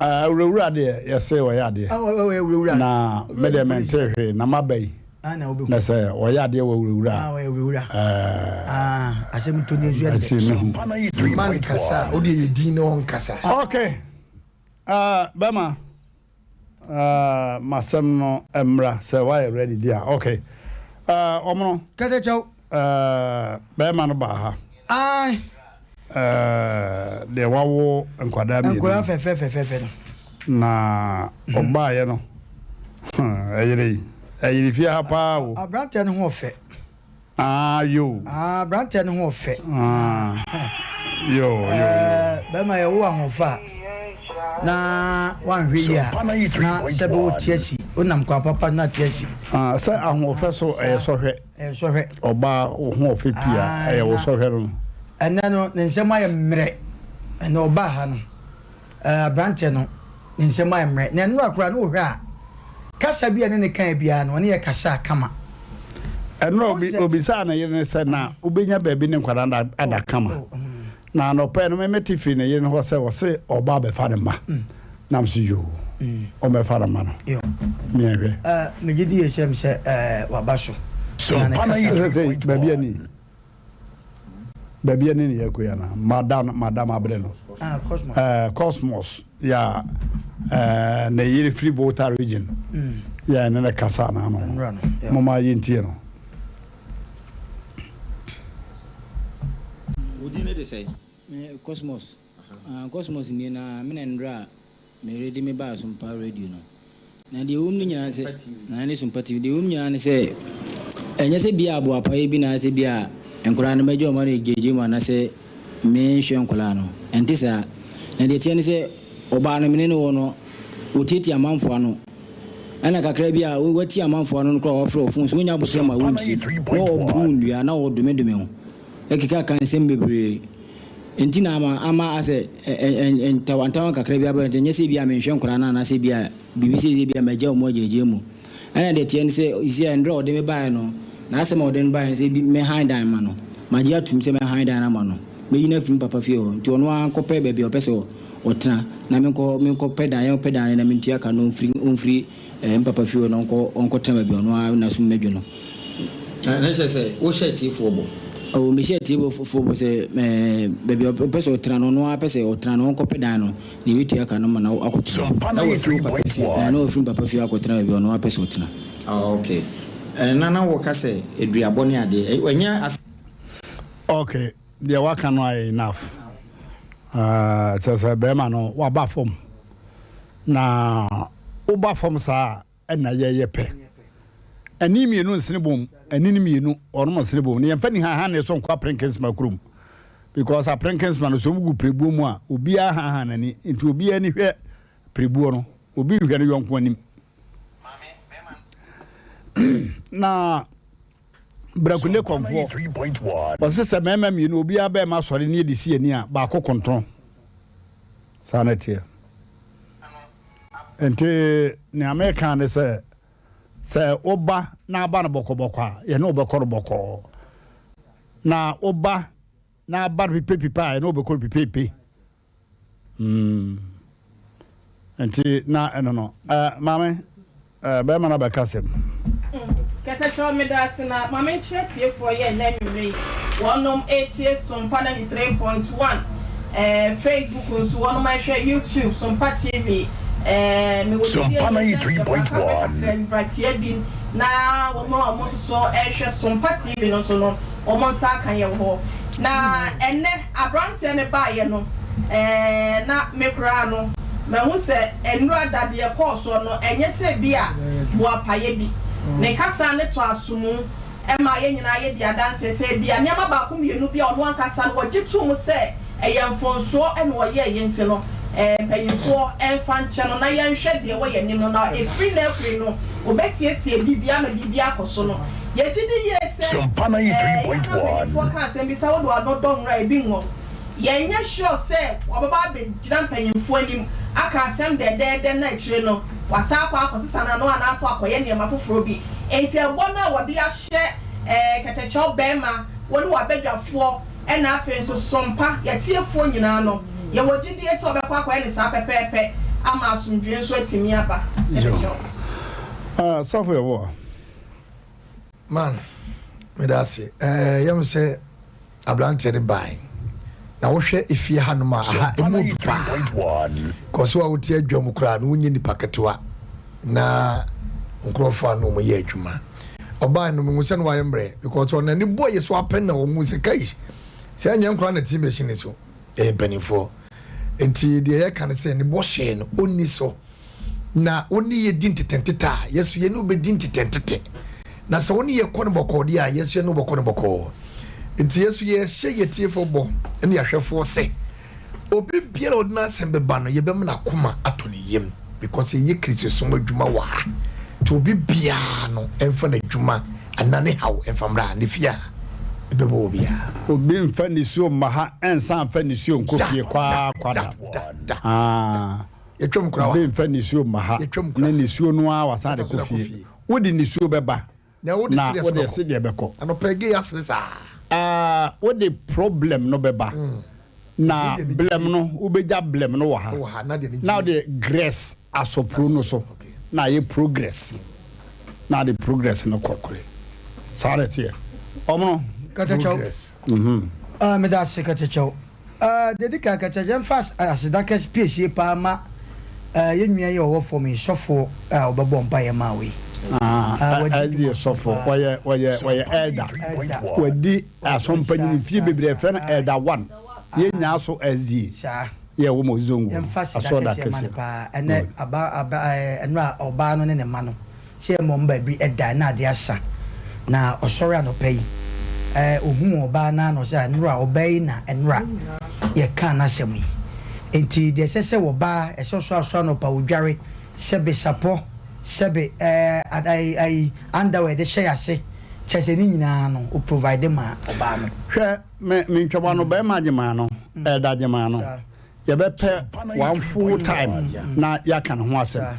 Awurawura deɛ yɛse ɔyɛ adeɛ. Ɔyɛ wurawura. Na me deɛ mente hwee na maba yi Ah, na wobɛhu. Na sɛ ɔyɛ adeɛ wɔ wurawura Ah, a ɔyɛ wurawura. Ah, asɛm to ne nso yɛ akyi dɛ. mehu. Sompa Ma no kasa a 93.1. wode yɛ din na ɔnkasa. Okay, bɛma masɛm no mmra sɛ woayɛ ready di a. Okay, ɔmono. Kɛtɛkyɛw. Bɛrima no baa ha. Ai. Deɛ wawo nkwadaa mmienu. Nkwadaa fɛfɛɛfɛfɛ no. Na ɔbaeɛ no, ɛyere yi, ɛyere fie ha paa o. Aberanteɛ no ho ɔfɛ. Ah, yo. Ah, aberanteɛ no ho ɔfɛ. Ah, yo, yo, yo. Eh, bɛrima yɛ wo ahoɔfɛ a, na wanhwɛ yie a, na sɛbe wo te asi, wonam kwan papa na te asi. Ah, sɛ ahoɔfɛ so ɛyɛ sɔhwɛ. Ɛyɛ sɔhwɛ. Ɔbaa wo ho ɔfɛ pii a, ɛyɛ wo sɔhwɛ no. Ɛnɛ no, ne nsɛm ayɛ mmerɛ. Ɛnɛ ɔbaa ha no. Eh, aberanteɛ no, ne nsam ayɛ mmerɛ. Na nnora koraa no wohwɛ a, kasa bi a ɛne no kaeɛ biara no, ɔne yɛ kasaa kama. Ɛnora Wohu obi, sɛ. obisaa ne yere no sɛ, na wobɛnya baabi ne nkwadaa no ada Oh, kama? oh, mm. Na anɔpa yi no, me mete firi ne yere no hɔ sɛ ɔse ɔreba abɛfa ne mma. Na mese yoo, ɔmmɛfa ne mma no. Yo. Meɛnhwɛ. Eh, megye di yie sɛ sɛ eh, waba so. Na ne kasa. Sɛ sɛ baabi ani. Baabi ɛne ne yɛkɔ yi anaa? Mada no mada mabrɛ no. Ah, Cosmos. Eh, Cosmos ya eh, ne yere firi Volta region. Mm. Ya ɛne ne kasa na ano. Moma yɛntie no. Wo din ne de sɛn? Me Cosmos. Ah, Cosmos nie na me na nnora a Me de me baa Sompa Radio no. Na deɛ ɛwom no nyinaa ne sɛ, na ɛne Sompa TV, deɛ ɛwom nyinaa ne sɛ, ɛnyɛ sɛ bia aboapaeɛ bi na sɛ bia nkwadaa no mɛgye wɔn ano gyegye mu anasɛ menhwɛ nkwadaa no. Ɛnte saa. Na deɛ ɛteɛ ne sɛ, ɔbaa no mene ne wɔ no, ɔtiatia amanfoɔ ano. Ɛna kakra bi a watia amanfoɔ ano no koraa wɔafrɛ wo fon so, wonnya aboterɛ ma wontie, na ɔboro wo nnua, na ɔdomedome wo. Ɛkeka ka nsɛm bebree. Enti na ama ama asɛ ntawantawa kakra bi aba nti ɛnyɛ sɛ ebia menhwɛ nkwadaa no anaasɛ ebia biribi sɛ ebia magya wɔn agyinagyina mu. Ɛna deɛ ɛteɛ ne sɛ sisi a mmerɛ a ɔde me baeɛ no, n'asɛm a ɔde no baeɛ no sɛ ebi mɛhan dan ma no. Magye atum sɛ mɛhan dan no ama no. Mɛyi no afiri me papa fie hɔ. Nti ɔno ara nkɔpɛ baabi a ɔpɛ sɛ ɔtena na menkɔ menkɔpɛ dan, yɛnkɔpɛ dan no na mentua ka na ɔmfiri ɔmfiri Ɛɛ, me papa fie hɔ na ɔnkɔ ɔnkɔtena baabi a ɔno ara n'asom bɛdwo no. Na na kyerɛ sɛ wohyɛ atiefoɔ bɔ? Oh, mehyɛ atiefoɔ bɔ sɛ ɛɛ, baabi a ɔpɛ sɛ ɔtena no, ɔno ara pɛ sɛ ɔtena no, ɔnkɔpɛ dan no, na yɛbɛtua ka no ma no akɔtena hɔ. Na wafiri wo papa fie? Ɛɛ, na wafiri me papa fie akɔtena baabi a ɔno ara pɛ sɛ ɔtena. Oh, okay. Ɛɛ, na na woka sɛ aduabɔ ne adeɛ, ɛnyɛ as. Okay, deɛ waka no ayɛ enough. Ɛɛ, kyerɛ sɛ bɛrima no waba fam. Na woba fam saa a, ɛna yɛyɛ pɛ. Ani mmienu nsene bom, ani no mmienu, wɔnom nsene bom. Na yɛmfa ni hahan so nkɔ Aprenkensema kurom. Because Aprenkensema no, sɛ wɔn gu pirebuo mu a, obiara hahan n'ani. Nti obiara ani hwɛ pirebuo no, obi nhwɛ ne yɔnko anim. Na Brakunde kɔmfoɔ, ɔse sɛ mmarima mmienu, obiara bɛrima sɔre ne yɛde si ani a, baako konton. Saa na ɛteɛ. Nti nea meka ne sɛ, sɛ woba na aba no bɔkɔbɔkɔ a, yɛne wo bɛkɔ no bɔkɔɔ. Na woba na aba no pipepipe a, yɛne wo bɛkɔ no pipepe. Mm. Nti na ɛno no. Eh, maame, eh, bɛrima no abɛka asɛm. Kɛtɛkyɛw meda ase na ma menkyerɛ tiefoɔ yɛ nnɛ anwummerɛ yi wɔnom retie Sompa 93.1 eh, Facebook nso wɔnom ɛhwɛ YouTube Sompa TV eh, mewɔ gyidie Sompa yie sɛ nkyɛ wɔaka berɛ 93.1. kakra bi bra tia bi na wɔn a wɔn nso so ɛrehwɛ Sompa TV no nso no wɔn nsa aka yɛ wɔ hɔ na ɛnnɛ Aberanteɛ no baeɛ no, ɛɛ, na me koraa no, mahu sɛ nnora da deɛ ɛkɔɔ soɔ no, ɛnyɛ sɛ bi a boapayɛ bi. Ne kasa no tɔ asomu ma yɛn nyinaa yɛdi adanseɛ sɛ ebia nneɛma baako mmienu bi a ɔno ankasa no ɔgye tom sɛ ɛyɛ mfomsoɔ na ɔyɛeɛ nti no, ɛɛ, mpanimfoɔ mfa nkyɛ no na yɛnhwɛ deɛ ɛwɔ yɛn anim no, na ɛfiri nnɛ rekɔ yi no, wɔbɛsiesie biribiara ama biribiara akɔ so no. Yɛgye di yie sɛ Sompa ɛɛ yɛn a 93.1. mpanyinfoɔ ka asɛm bi sɛ wode w'ano dɔ nwura a ebi nwɔ. Yɛnyɛ sure sɛ wɔbɛba abɛgyina mpanyinfoɔ anim aka asɛm dɛɛdɛɛdɛ na akyire no wasan akɔ akɔsesa n'ano anaasɛ wakɔyɛ nneɛma foforɔ bi. Enti ɛbɔ no a wɔde ahyɛ ɛɛ kɛtɛkyɛw bɛɛma, wo ne w'abadwafoɔ ɛna afei nso Sompa yɛtiefoɔ nyinaa no, yɛwɔ gyidie sɛ wɔbɛkɔ akɔyɛ no saa pɛpɛɛpɛ ama asomdwoeɛ nso atumi aba. Yo. Kɛtɛkyɛw. Ah, sɔfo yɛboa. Man, meda ase. Ɛɛ, yam sɛ aberanteɛ no bae. Na wohwɛ efie hanom a, aha Sompa emu odu paa. 93.1. Kɔ so a wote adwa mu koraa no, wonyɛ nipa ketewa na nkurɔfoɔ a na wɔyɛ adwuma. Ɔbae no, mehu sɛ na wayɛ mmerɛ because ɔno ani bɔ yɛ so apɛ na ɔhu sɛ kai, sɛ ɛnyɛ nkora na te machine so, ɛyɛ mpanimfoɔ. Nti deɛ yɛka ne sɛ ne bɔhyɛ no ɔnni so. Na wo ne yɛ di ntetɛntetɛ a, yɛ nso yɛne wo bɛdi ntetɛntetɛ. Na sɛ wo ne yɛ kɔ no bɔkɔɔ deɛ a, yɛ nso yɛne wo bɛkɔ no bɔkɔɔ. Nti yɛ nso yɛhyɛ yɛ atiefoɔ bɔ ne yɛ ahwɛfoɔ sɛ, obi biara a ɔde n'asɛm bɛba no, yɛbɛma n'akoma atɔ ne yam, because yɛyɛ Kristosom adwuma wɔ ha. Nti obi biara no mfa n'adwuma anaa ne haw mfa mmra ha, ne fie a ɛbɛbɔ obiara. Obi mfa nisuo mma ha nsan mfa nisuo nkɔ fie kwaa kwa da. Da, da, Ah. Yɛtwam koraa wɔ Obi ha. mfa nisuo mma ha Yɛtwam na koraa. nisuo no ara wasan de Wasan kɔ de akɔ fie. fie. Wode nisuo bɛba Na wode na sedeɛ so wode bɛkɔ. sedeɛ bɛkɔ. Anɔpa yi gay asere saa. Ah, wode problem no bɛba na Wode anigyeɛ. blɛm no wobɛgya blɛm no wɔ ha Wɔ ha na de anigyeɛ. na wode gress asɔ pro no so Okay. na ayɛ progress na ade progress no kɔ. Saa na ɛteɛ. Ɔmono. Katakyɛw. Progress. Ah, meda ase Katakyɛw. Eh, deɛ ɛdi kan kɛkyɛ, yɛmfa aseda kɛse piesie paa ma eh, yɛn nua yi a ɔwɔ fam yi, sɔfoɔ a ɔbɛbɔ mpaeɛ maa wo yi. Ah, Ah, wadi ɛdi dwuma sɔfo, paa. ɔyɛ ɔyɛ ɔyɛ elder. Elder. Wadi asɔmpanyin mfie bebree, yɛfrɛ no Saa. Elder One. Yɛn nyinaa so SDA. Saa. Yɛ wɔ mo zongo. Yɛmfa aseda Asɔreda kɛseɛ ma no kɛseɛ. paa. Ɛnɛ aba aba ɛɛ ɛno a ɔbaa no ne ne mma no sɛ yɛma wɔn baabi da na adeɛ asa. Na ɔsɔre anɔpa yi, ɛɛ ɔhuu ɔbaa no ara na ɔsɛ ah nnora ɔbaa yi na nnora yɛkaa n'asɛm yi. Enti deɛ ɛsɛ sɛ ɔbaa ɛsɛ ɔsɔ asɔ anɔpa ɔdware sɛbe sapɔ sɛbe ɛɛ ayi ayi underwear de hyɛ ase kyerɛ sɛ ne nyinaa no ɔ provide ma ɔbaa no. Hwɛ me me ntwaboa no bɛrima agyeman no, elder agyeman no. Saa. Yɛbɛpɛ one full time na yɛaka ne ho asɛm.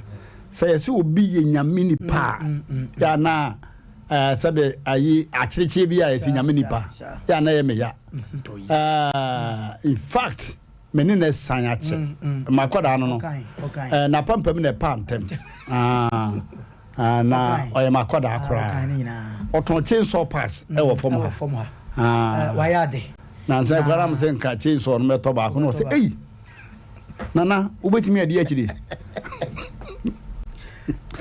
Sɛ yɛsɛ obi yɛ nyame nipa a, yɛ ana ɛɛ sɛbe ayi akyerekyere bi a yɛsɛ nyame nipa, yɛ ana yɛ meya. In fact, me ne na san akyɛ. Makɔdaa no no, n'apampam na ɛpa ntɛm. Ah, ah, na ɔyɛ makɔdaa koraa. Ɔtɔn chainsaw parts ɛwɔ fam ha. Ah. Wayɛ ade. Nansa koraa na sɛ nka chainsaw no mɛtɔ baako na ɔsɛ ei nana wobɛtumi adi akyire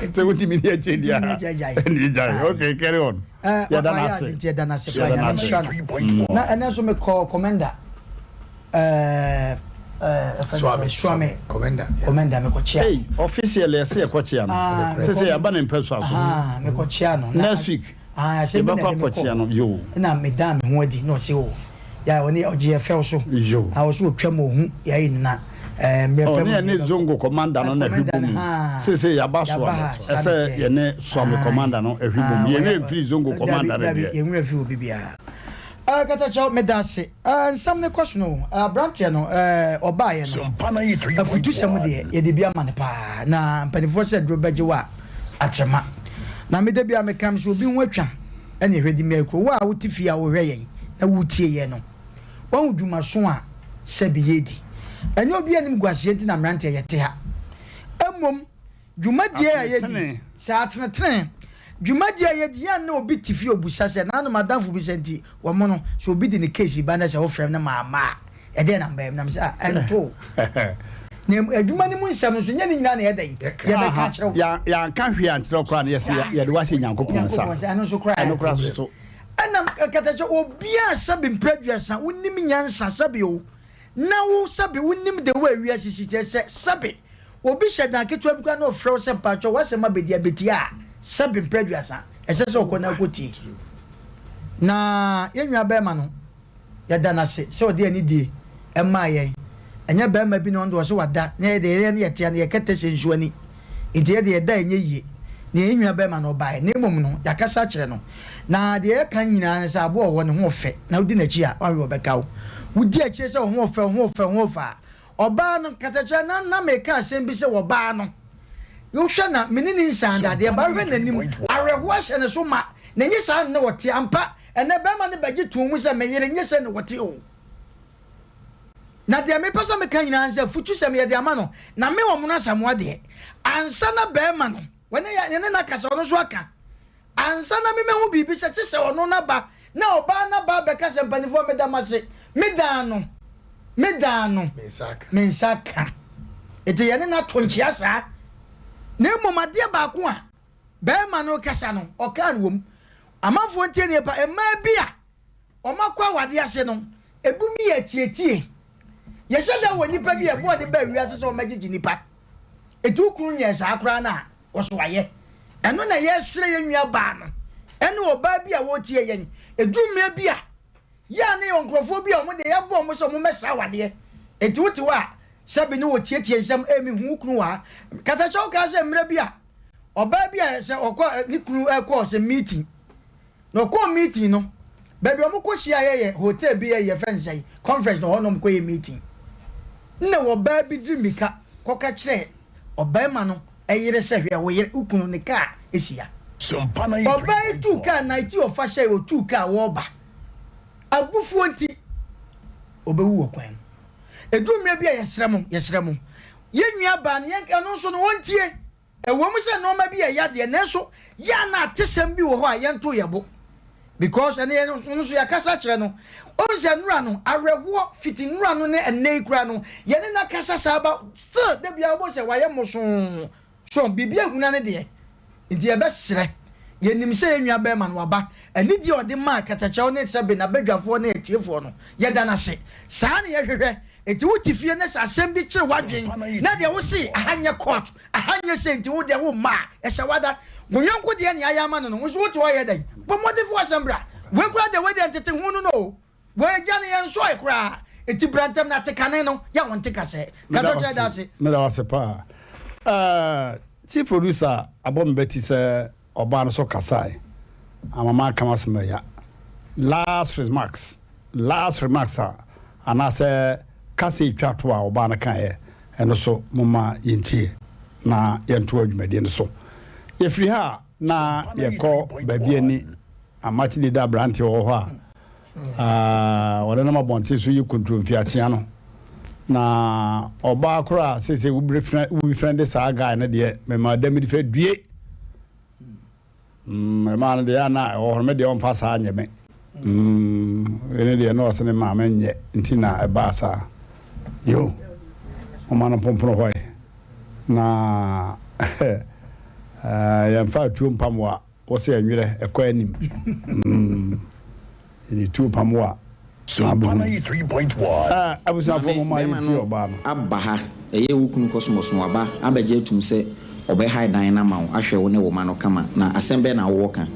sɛ wotumi di akyire di a ɛne gyae. Okay, carry on. Yɛda no ase. Nti yɛda no ase paa. Yɛda no Nyame ase. nhyira no. Na ɛnɛ nso mekɔ commander Suame. Suame. Commander. Yeah. Commander mekɔkyea. Ei, officially ɛsɛ yɛkɔkyea no. Ah, sɛ sɛ yɛaba ne mpɛ so aso. Ah, mekɔkyea no. Na- Next week Ah, asɛm bi na yɛbɛkɔ ɛde me akɔkyea kɔ. no yo. Na medaa me ho adi na ɔse o ya ɔne ɔgye yɛ fɛw so. Yo. Ah, ɔso otwa mu ohu yɛayi no na eh, mmerɛ pɛ ɔne mu yɛne zongo commander no na ɛhwe Commander bɔ no, mu. ha. Sese yɛaba so Yɛaba a ha, saa ɛsɛ na ɛteɛ. yɛne Suame Aye. commander no ɛhwe bɔ mu. Ah, Yɛn wɔyɛ- mfiri zongo Dabi, commander no dabi, deɛ. yɛnwerɛ mfiri obi biara. Katakyɛw, meda ase. Nsɛm no kɔ so no, aberanteɛ no, ɔbaeɛ no, afutusɛm deɛ, yɛde bi ama no paa. Na mpanimfoɔ sɛ aduro bɛgye wo a, akyerɛma. Na me da bi a meka sɛ obi ho atwa ɛne ɛhwɛ di mmea kuro. Wo a wote fie a wohwɛ yɛn na wotie yɛn no, wahu dwumaso a sɛbi yɛredi. Ɛnyɛ obi anim guaseɛ nti na mmeranteɛ yɛte ha. Mmom, dwumadie a yɛdi, Atenetene. sɛ atenetene, dwumadie a yɛdi, yɛn na obi te fie obusa sɛ, nanom adamfo bi sɛ nti, wɔn no, sɛ obi de ne case ba na sɛ wofrɛ no maama a, ɛdeɛn na mbɛyɛ? Nam sɛ, ah, ɛnto. Na adwuma no mu nsɛm nso, nyɛ ne nyinaa na yɛda yi, yɛbɛka akyerɛ wo. Yɛanka hwee ankyerɛ wo koraa na yɛsɛ yɛde woahyɛ Nyankopɔn nsa. Nyankopɔn nsa, ɛno nso koraa. Ɛno koraa so so. Ɛna katakyɛ obiara sɛbe mprɛ aduasa, wonim nyansa sɛbe o, na wo sɛbe wonim de wo awiase si kyerɛ sɛ sɛbe obi hyɛ dan ketewa bi koraa na ɔfrɛ wo sɛ mpakyɛw w'asɛm abɛdi abɛtie a, sɛbe mprɛ aduasa, ɛsɛ sɛ ɔkɔ na akɔtie. Na yɛn nua bɛrima no, yɛda no ase sɛ ɔde anidie maa yɛn. Ɛnyɛ bɛrima bi na ɔno deɛ ɔse wada, na yɛ deɛ yɛn yɛte ano, yɛkɛtɛ sɛ nsuo ani, nti yɛ deɛ yɛda ɛnyɛ yie. Na yɛn nua bɛrima no ɔbaeɛ, na mmom no yɛakasa akyerɛ no. Na deɛ yɛka nyinaa ne sɛ aboa ɔwɔ ne ho ɔfɛ, na wodi n'akyi a, wanhwɛ ɔbɛka wo. Wodi akyire sɛ wo ho ɔfɛ, wo ho ɔfɛ, wo ho ɔfɛ a, ɔbaa no, katakyɛ, na na meka asɛm bi sɛ ɔbaa no, wohwɛ na me ne ne nsan dadeɛ ba, wohwɛ n'anim, awerɛhoɔ ahyɛ ne so ma, na ɛnyɛ saa na ɔte ampa. Ɛnɛ bɛrima no bɛgye too mu sɛ me yere nyɛ sɛ na ɔte o. Na deɛ mepɛ sɛ meka nyinaa ne sɛ afutusɛm yɛde ama no, na me Ɔmono Asamoah deɛ, ansa na bɛrima no, wɔne yɛne no akasa, ɔno nso aka, ansa na me mɛhu biribi sɛ kye sɛ ɔno n'aba na ɔbaa n'aba abɛka sɛ mpanimfoɔ meda mo ase, me dan no, me dan no, me nsa ka. Enti yɛne no ato nkyea saa. Na mmom adeɛ baako a bɛrima no rekasa no, ɔkaa no wom. Amanfoɔ ntie nie pa, mmaa bi a wɔakɔ awadeɛ ase no, ebinom yɛ atietie. Yɛhyɛ da wɔ nnipa bi a ɛboɔ de baa wiase sɛ wɔmmɛgyegye nnipa. Enti wo kunu nyɛɛ saa koraa no a, ɔso ayɛ. Ɛno na yɛresrɛ yɛn nua baa no ɛne ɔbaa bi a ɔretie yɛn. Ɛduru mmerɛ bi a, yɛ a na yɛwɔ nkorɔfoɔ bi a wɔn deɛ yɛabɔ wɔn sɛ wɔmmɛsra awadeɛ. Enti wote hɔ a, sɛbe ne wɔtiatia nsɛm, ee mehu wo kunu wɔ ha. Katakyɛw kaa sɛ mmerɛ bi a, ɔbaa bi a sɛ ɔkɔ ne kunu kɔɔ sɛ meeting, Na ɔkɔɔ meeting no, baabi a wɔkɔ hyiaeɛ yɛ hotel bi a yɛfrɛ no sɛn, conference na hɔ na wɔkɔyɛ meeting. Nna ɔbaa bi diri mmirika kɔka kyerɛɛ ɔbarima no yere sɛ hwɛ wo yere, wo kunu ne kaa si ha. Ɔbaa yi tuu kaa na ti ɔfa hyɛe, ɔtuu kaa wɔreba. Abufuo nti, ɔbɛwu wɔ kwan mu. Ɛduru mmerɛ bi a yɛsrɛ mo, yɛsrɛ mo, yɛn nuabaa no, yɛn, ɔno nso no ɔntie. Ɛwom sɛ nnoɔma bi yɛ ya deɛ nanso yɛ a na atesɛm bi wɔ hɔ a yɛnto yɛn bo because ɛno yɛn nso yɛakasa akyerɛ no. Wohu sɛ nnora no awerɛhoɔ fiti nnora no ne ɛnnɛ yi koraa no yɛne no akasa saa ba still da biara wobɛhu sɛ wayɛ mmosoo so biribi ahuna ne deɛ nti yɛbɛsrɛ yɛnim sɛ yɛn nua bɛrima no waba anidie a ɔde maa katakyɛw ne sɛbe n'abadwafoɔ ne atiefoɔ no yɛda no ase saa na yɛhwehwɛ nti wote fie na sɛ asɛm bi kyere w'adwen na deɛ wose aha nyɛ court Aha nyɛ sei nti wo deɛ wo mma a ɛsɛ wada. Wo yɔnko deɛ nea ayɛ ama no no wo nso wote hɔ yɛ dɛn? Bɔ mmɔden fa w'asɛm bra. Wei koraa deɛ wei deɛ ntete ho no no o. Wei agya no yɛn nsɔe koraa. Enti bra ntɛm na te kane no yɛ a wɔnte kasɛɛ. Meda Ka kyerɛ da ase. Meda wo ase paa. Eh, chief producer abɔ me bɛti sɛ ɔbaa no so kasae ama maka m'asɛm ɛya. Last remarks, last remarks a anaasɛ kasa etwa to a ɔbaa no kaeɛ ɛno so momma yɛntie na yɛntoa dwumadie no so. Yɛfiri ha a na yɛkɔ baabi ani amakye deda aberanteɛ wɔ hɔ a ɔnenam abɔnten so yi kontromfiakyea no na ɔbaa koro a seesei wobefrɛnde saa guy no deɛ mema da mede fɛ due. Mmaa no deɛ a na ɛwɔ hɔ no, me deɛ ɔmfa saa nyɛ me. Wei ne deɛ na ɔse ne maame nyɛ nti na ɛbaa saa. Yo, momma no mpompone hɔ ɛ. Na yɛmfa atuo mpam wo a, wo se ɛnwerɛ, ɛkɔ anim. Yɛde tuo pam wo a, na Sompa abɛhunu. 93.1. Abusuafoɔ Maame, momma bɛrima yɛntie no ɔbaa no. aba ha, ɛyɛ wo kunu Cosmos no, waba abɛgye atum sɛ ɔbɛhae dan no ama wo, ahwɛ wo ne wo mma no kama, na asɛm bɛn na wowɔ ka?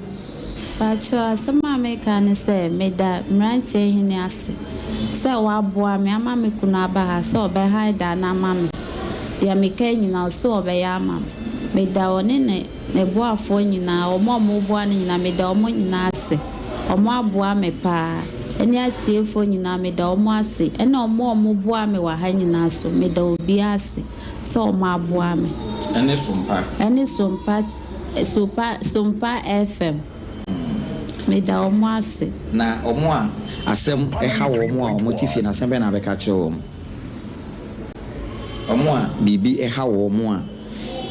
Pakyɛw, asɛm a meka ne sɛ meda Mmeranteɛ Hene ase sɛ waboa me ama me kunu aba ha sɛ ɔbɛhae dan no ama me. Deɛ meka nyinaa ɔse ɔbɛyɛ ama me. Meda ɔne ne ne boafoɔ nyinaa, wɔn a wɔboa no nyinaa, meda wɔn nyinaa ase. Wɔaboa me paa. Ɛne atiefoɔ nyinaa, meda wɔn ase. Ɛne wɔn a wɔboa me wɔ ha nyinaa nso, meda obiara ase sɛ wɔaboa me. Ɛne Sompa. Ɛne Sompa, Sopa, Sompa FM. Meda wɔn ase. Na wɔn a asɛm ha wɔn a wɔte fie no, asɛm bɛn na wobɛka akyerɛ wɔn? Wɔn a biribi ha wɔn a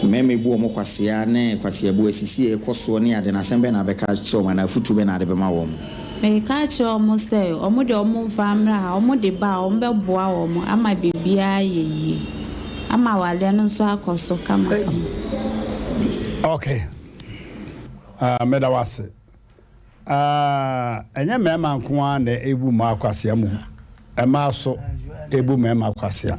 mmarima bu wɔn kwasea ne kwaseabu, asisi a ɛkɔ soɔ ne ade no, asɛm bɛn na wobɛka akyerɛ wɔn anaa afotuo bɛn na wode bɛma wɔn? Meka akyerɛ wɔn sɛ, wɔn deɛ wɔmfa mmra ha, wɔde ba a, wɔbɛboa wɔn ama biribiara ayɛ yie, ama awareɛ no nso akɔ so kamakama. Ok, ah, meda wo ase. Ah, ɛnyɛ mmarima nko ara na ebu mmaa kwasea mu, mmaa so ebu mmarima kwasea.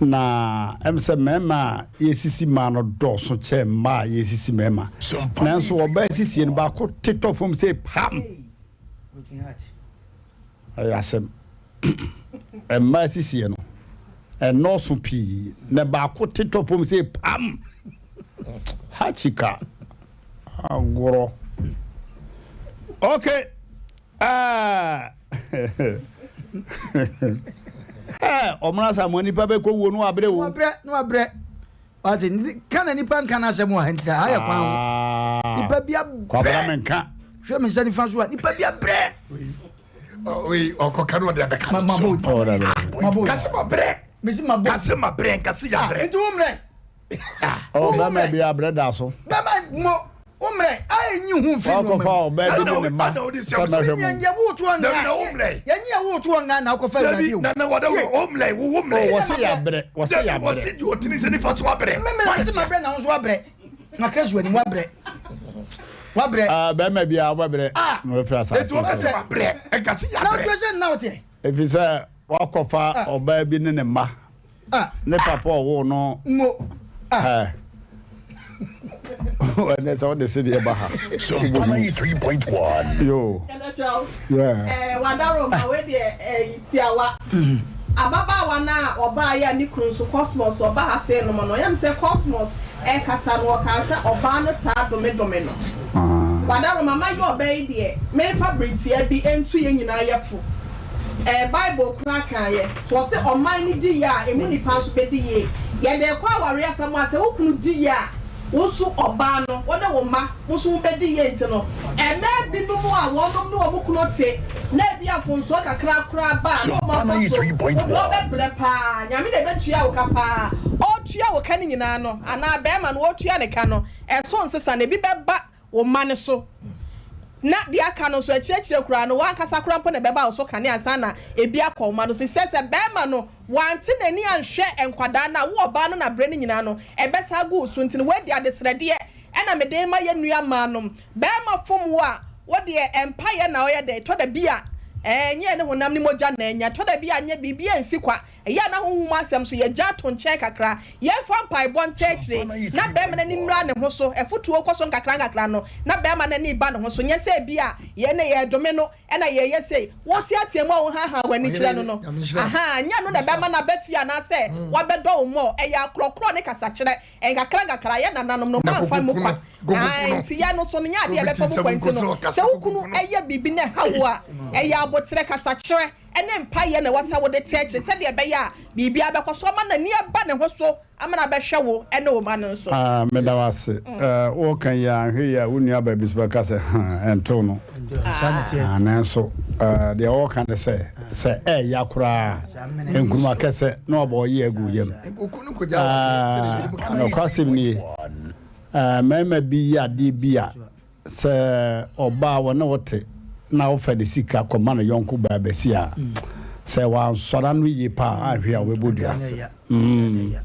Na ɛm sɛ mmarima a yɛsisi mmaa no dɔɔso kyɛn mmaa a yɛsisi mmarima. Nanso ɔbaa sisie no baako tetɔ fam sɛ pam. Ɛyɛ asɛm. Mmaa sisie no ɛnɔɔso pii na baako tetɔ fam sɛ pam. Hachika. Agorɔ. Okay. Ah. Eh, ɔmena sa mo nipa bɛkɔ wuo no wabrɛ o. Wabrɛ na wabrɛ. Wate ka na nipa nka n'asɛm wɔ ha nti ha yɛ kwan ho. Ah. Nipa bi abrɛ. Kwabena menka. Hwɛ me nsa nifa so a nipa bi abrɛ. Oyi ɔkɔka no ɔde abɛka no. Mabɔ odi. Kasi ma brɛ. Mesi ma bɔ. Kasi ma brɛ nkasi ya brɛ. Nti wo mmerɛ. Ɔ bɛma bi abrɛ da so. Bɛma mo wo mmerɛ a enyi ho mfiri nneɛma mu. Wakɔfa ɔbaa bi ne ne mma sɛ mɛhwɛ mo. Yɛn yɛ woto ɔnga. Yɛn yɛ woto ɔnga na akɔfa awurade o. Nana wada wo mmerɛ wo wo mmerɛ. Wɔsi yɛ abrɛ wɔsi yɛ abrɛ. Wɔsi di otini sɛ nifa so abrɛ. Mmemme wɔsi ma brɛ na wo nso abrɛ. Na kɛse wɔ ni wabrɛ. Wabrɛ. Ah bɛma bi a wabrɛ. Na wafiri asase so. Etu ɔbɛsɛ wabrɛ ɛnkasi yɛ abrɛ. Na otu ɛsɛ nna woteɛ. Efisɛ. Wakɔfa ɔbaa bi ne ne mma. Ne papa ɔwoo no. Ɛɛ. Ɛnɛ sɛ wode sedeɛ ba ha. Sompa 93.1. Yoo. Yeah. Ɛɛ Wadaroma wei deɛ ɛyi tiawa. Ababaawa no a ɔbaeɛ a ne kunu nso Cosmos ɔba ha sei nom no, ɛyɛ me sɛ Cosmos ɛrekasa no ɔkaa sɛ ɔbaa no taa domedome no. Wadaroma mayɛ ɔbaa yi deɛ memfa bere tiaa bi nto yɛn nyinaa yɛ fo. Ɛɛ Bible koraa kaeɛ, wɔse ɔman no di yie a ɛmu nnipa nso bɛdi yie. Yɛde rekɔ awareɛ afa mu a sɛ wo kunu di yie a wo nso ɔbaa no wo ne wo mma mo nso mobɛdi yie nti no, mmaa binom a wɔnom ne wɔn kunu te na ebia mfomsoɔ kakra koraa ba a na wɔn afa so, wo bɛbrɛ paa, Nyame na ɛbɛtua wo ka paa, ɔretua wo ka no nyinaa no anaa barima no ɔretua ne ka no, ɛso nsesa no, ebi bɛba wo mma no so, na deɛ aka no nso akyiriakyiri koraa no, w'ankasa koraa mpo na ɛbɛba wo so kane ansa na ebi akɔ wo mma no so, efisɛ sɛ barima no wante n'ani anhwɛ nkwadaa no a, wo ɔbaa no na berɛ no nyinaa no ɛbɛsan agu wo so, nti no woadi adesrɛdeɛ Ɛna mede rema yɛn nua mmaa nom. Barima fom wo a, wo deɛ mpaeɛ na ɔyɛ dɛ. Ɛtɔ da bi a, ɛnyɛ yɛne honam ne mogya na anya. Ɛtɔ da bi a, nyɛ biribi ansi kwa. Ɛyɛ a na honhom mu asɛm nso, yɛgya to nkyɛn kakra. Yɛmfa mpaebɔ ntaa akyire, na barima no ani mmra ne ho so. Afotuo kɔ so nkakrankakra no, na barima no ani reba ne ho so. Nyɛ sɛ ebia yɛn na yɛredome no na yɛreyɛ sei. Woteatea mu a wohaahaa w'ani kyerɛ no no, ahaa, nyɛ ɛno na ɛbɛma no aba fie anaasɛ wabɛdɔ wo more. Ɛyɛ akorɔkorɔ ne kasakyerɛ. Nkakrankakra, yɛn nananom no, wɔamfa mu kwa. Aane, nti yɛn no nso no, nyɛ adeɛ a yɛbɛfa mu kwa nti no, sɛ wo kunu yɛ biribi na ɛha wo a, ɛyɛ aboterɛ, kasakyerɛ, ne mpaeɛ na ɛwɔ sɛ wode te akyire sɛdeɛ ɛbɛyɛ a biribiara bɛkɔ so ama n'ani aba ne ho so ama no abɛhwɛ wo ne wo mma no nso. Ah, meda wo ase. Eh, woreka yi a, anhwɛ yie a, wo nuabaa bi nso bɛka sɛ, Huh, ɛntew no. Ah, nanso, eh, deɛ ɔreka ne sɛ, sɛ ɛɛya koraa a, nkruma kɛsɛ na wabɔ ɔyea agu wo yam. Ah, nokwasɛm nie, eh, mmarima bi yɛ adeɛ bi a, sɛ ɔbaa wɔne wo te na wofa ne sika kɔma ne yɔnko baa bɛsi a, sɛ wansɔre ano yie paa a, anhwɛ a ɔbɛbɔ dua. Mm.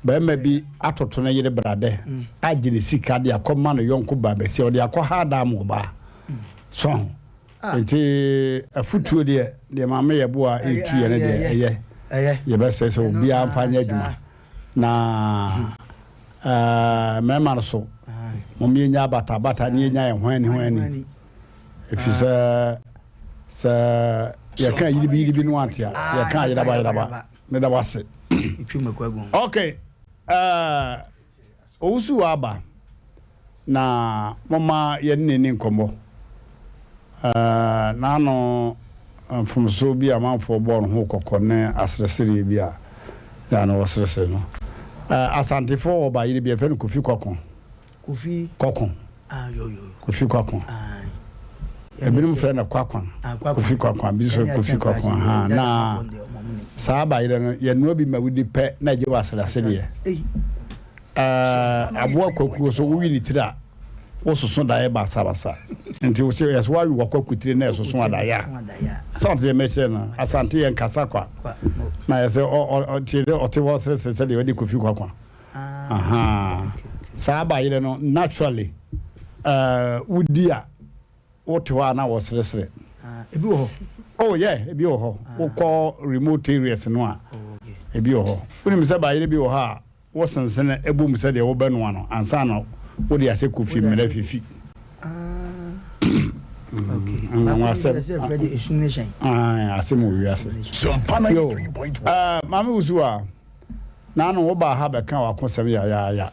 Barima bi atoto ne yere bradɛ agye ne sika de akɔma ne yɔnko baa bɛsi a, ɔde akɔha adaa ma ɔbaa. So ho. Nti afutuo deɛ, deɛ maame yɛ boa ɛtu yɛ no deɛ ɛyɛ. Yɛbɛsrɛ sɛ obiara mfa nyɛ adwuma. Na mmarima no so, mom yɛnya abatabata ne yɛnya yɛn ho ani ho ani. Ɛfiri sɛ sɛ yɛka yiribi yiribi no ante a, yɛka yeraba yeraba. Meda wo ase. Ok, Owusu aba na momma yɛne no nni nkɔmmɔ. N'ano mfomsoɔ bi a amanfoɔ bɔɔ no ho kɔkɔ ne aseresereɛ bi a yɛ a na wɔseresere no. Asantefoɔ wɔ bayere bi a yɛfrɛ no Kofi Kɔko. Kofi. Kɔko. Ah, yo, yo. Kofi Kwako. Ah. Ebinom frɛ no Kwakwa. Ah, Kwakwa. Kofi Kwakwa, bi nso Kofi Kwakwa. Ha, na saa bayerɛ no yɛnoa bi ma wodi pɛ na agye wɔ asrasedeɛ. Ɛɛ aboa kwakuo so wowi ne tiri a wososo daeɛ basabasa. Nti wo sɛ yɛsɛ woawe wakwaku tiri na ɛsoso adaeɛ a. Sɛ ɔte mɛkyerɛ no Asante yɛ nkasa kwa. Na yɛsɛ ɔte ɔte hɔ seresere sɛdeɛ ɔde Kofi Kwakwa. Ahaa saa bayerɛ no naturally eh, wodi a wote hɔ a na wɔseresere. Ah, ebi wɔ hɔ. Oh yeah, ebi wɔ hɔ. Ah. Wokɔ remote areas no a, oh, okay. ebi wɔ hɔ. Wonim sɛ bayerɛ bi wɔ hɔ a wosensene ɛbɔ mu sɛdeɛ wobɛnoa no ansa na wode ahyɛ kofi mmerɛ fifi. Ah. Asɛm asɛm wɔ wiase. Yo, uh, maame wusu a. Naano wobaa ha bɛkaa w'akosɛm yayaaya.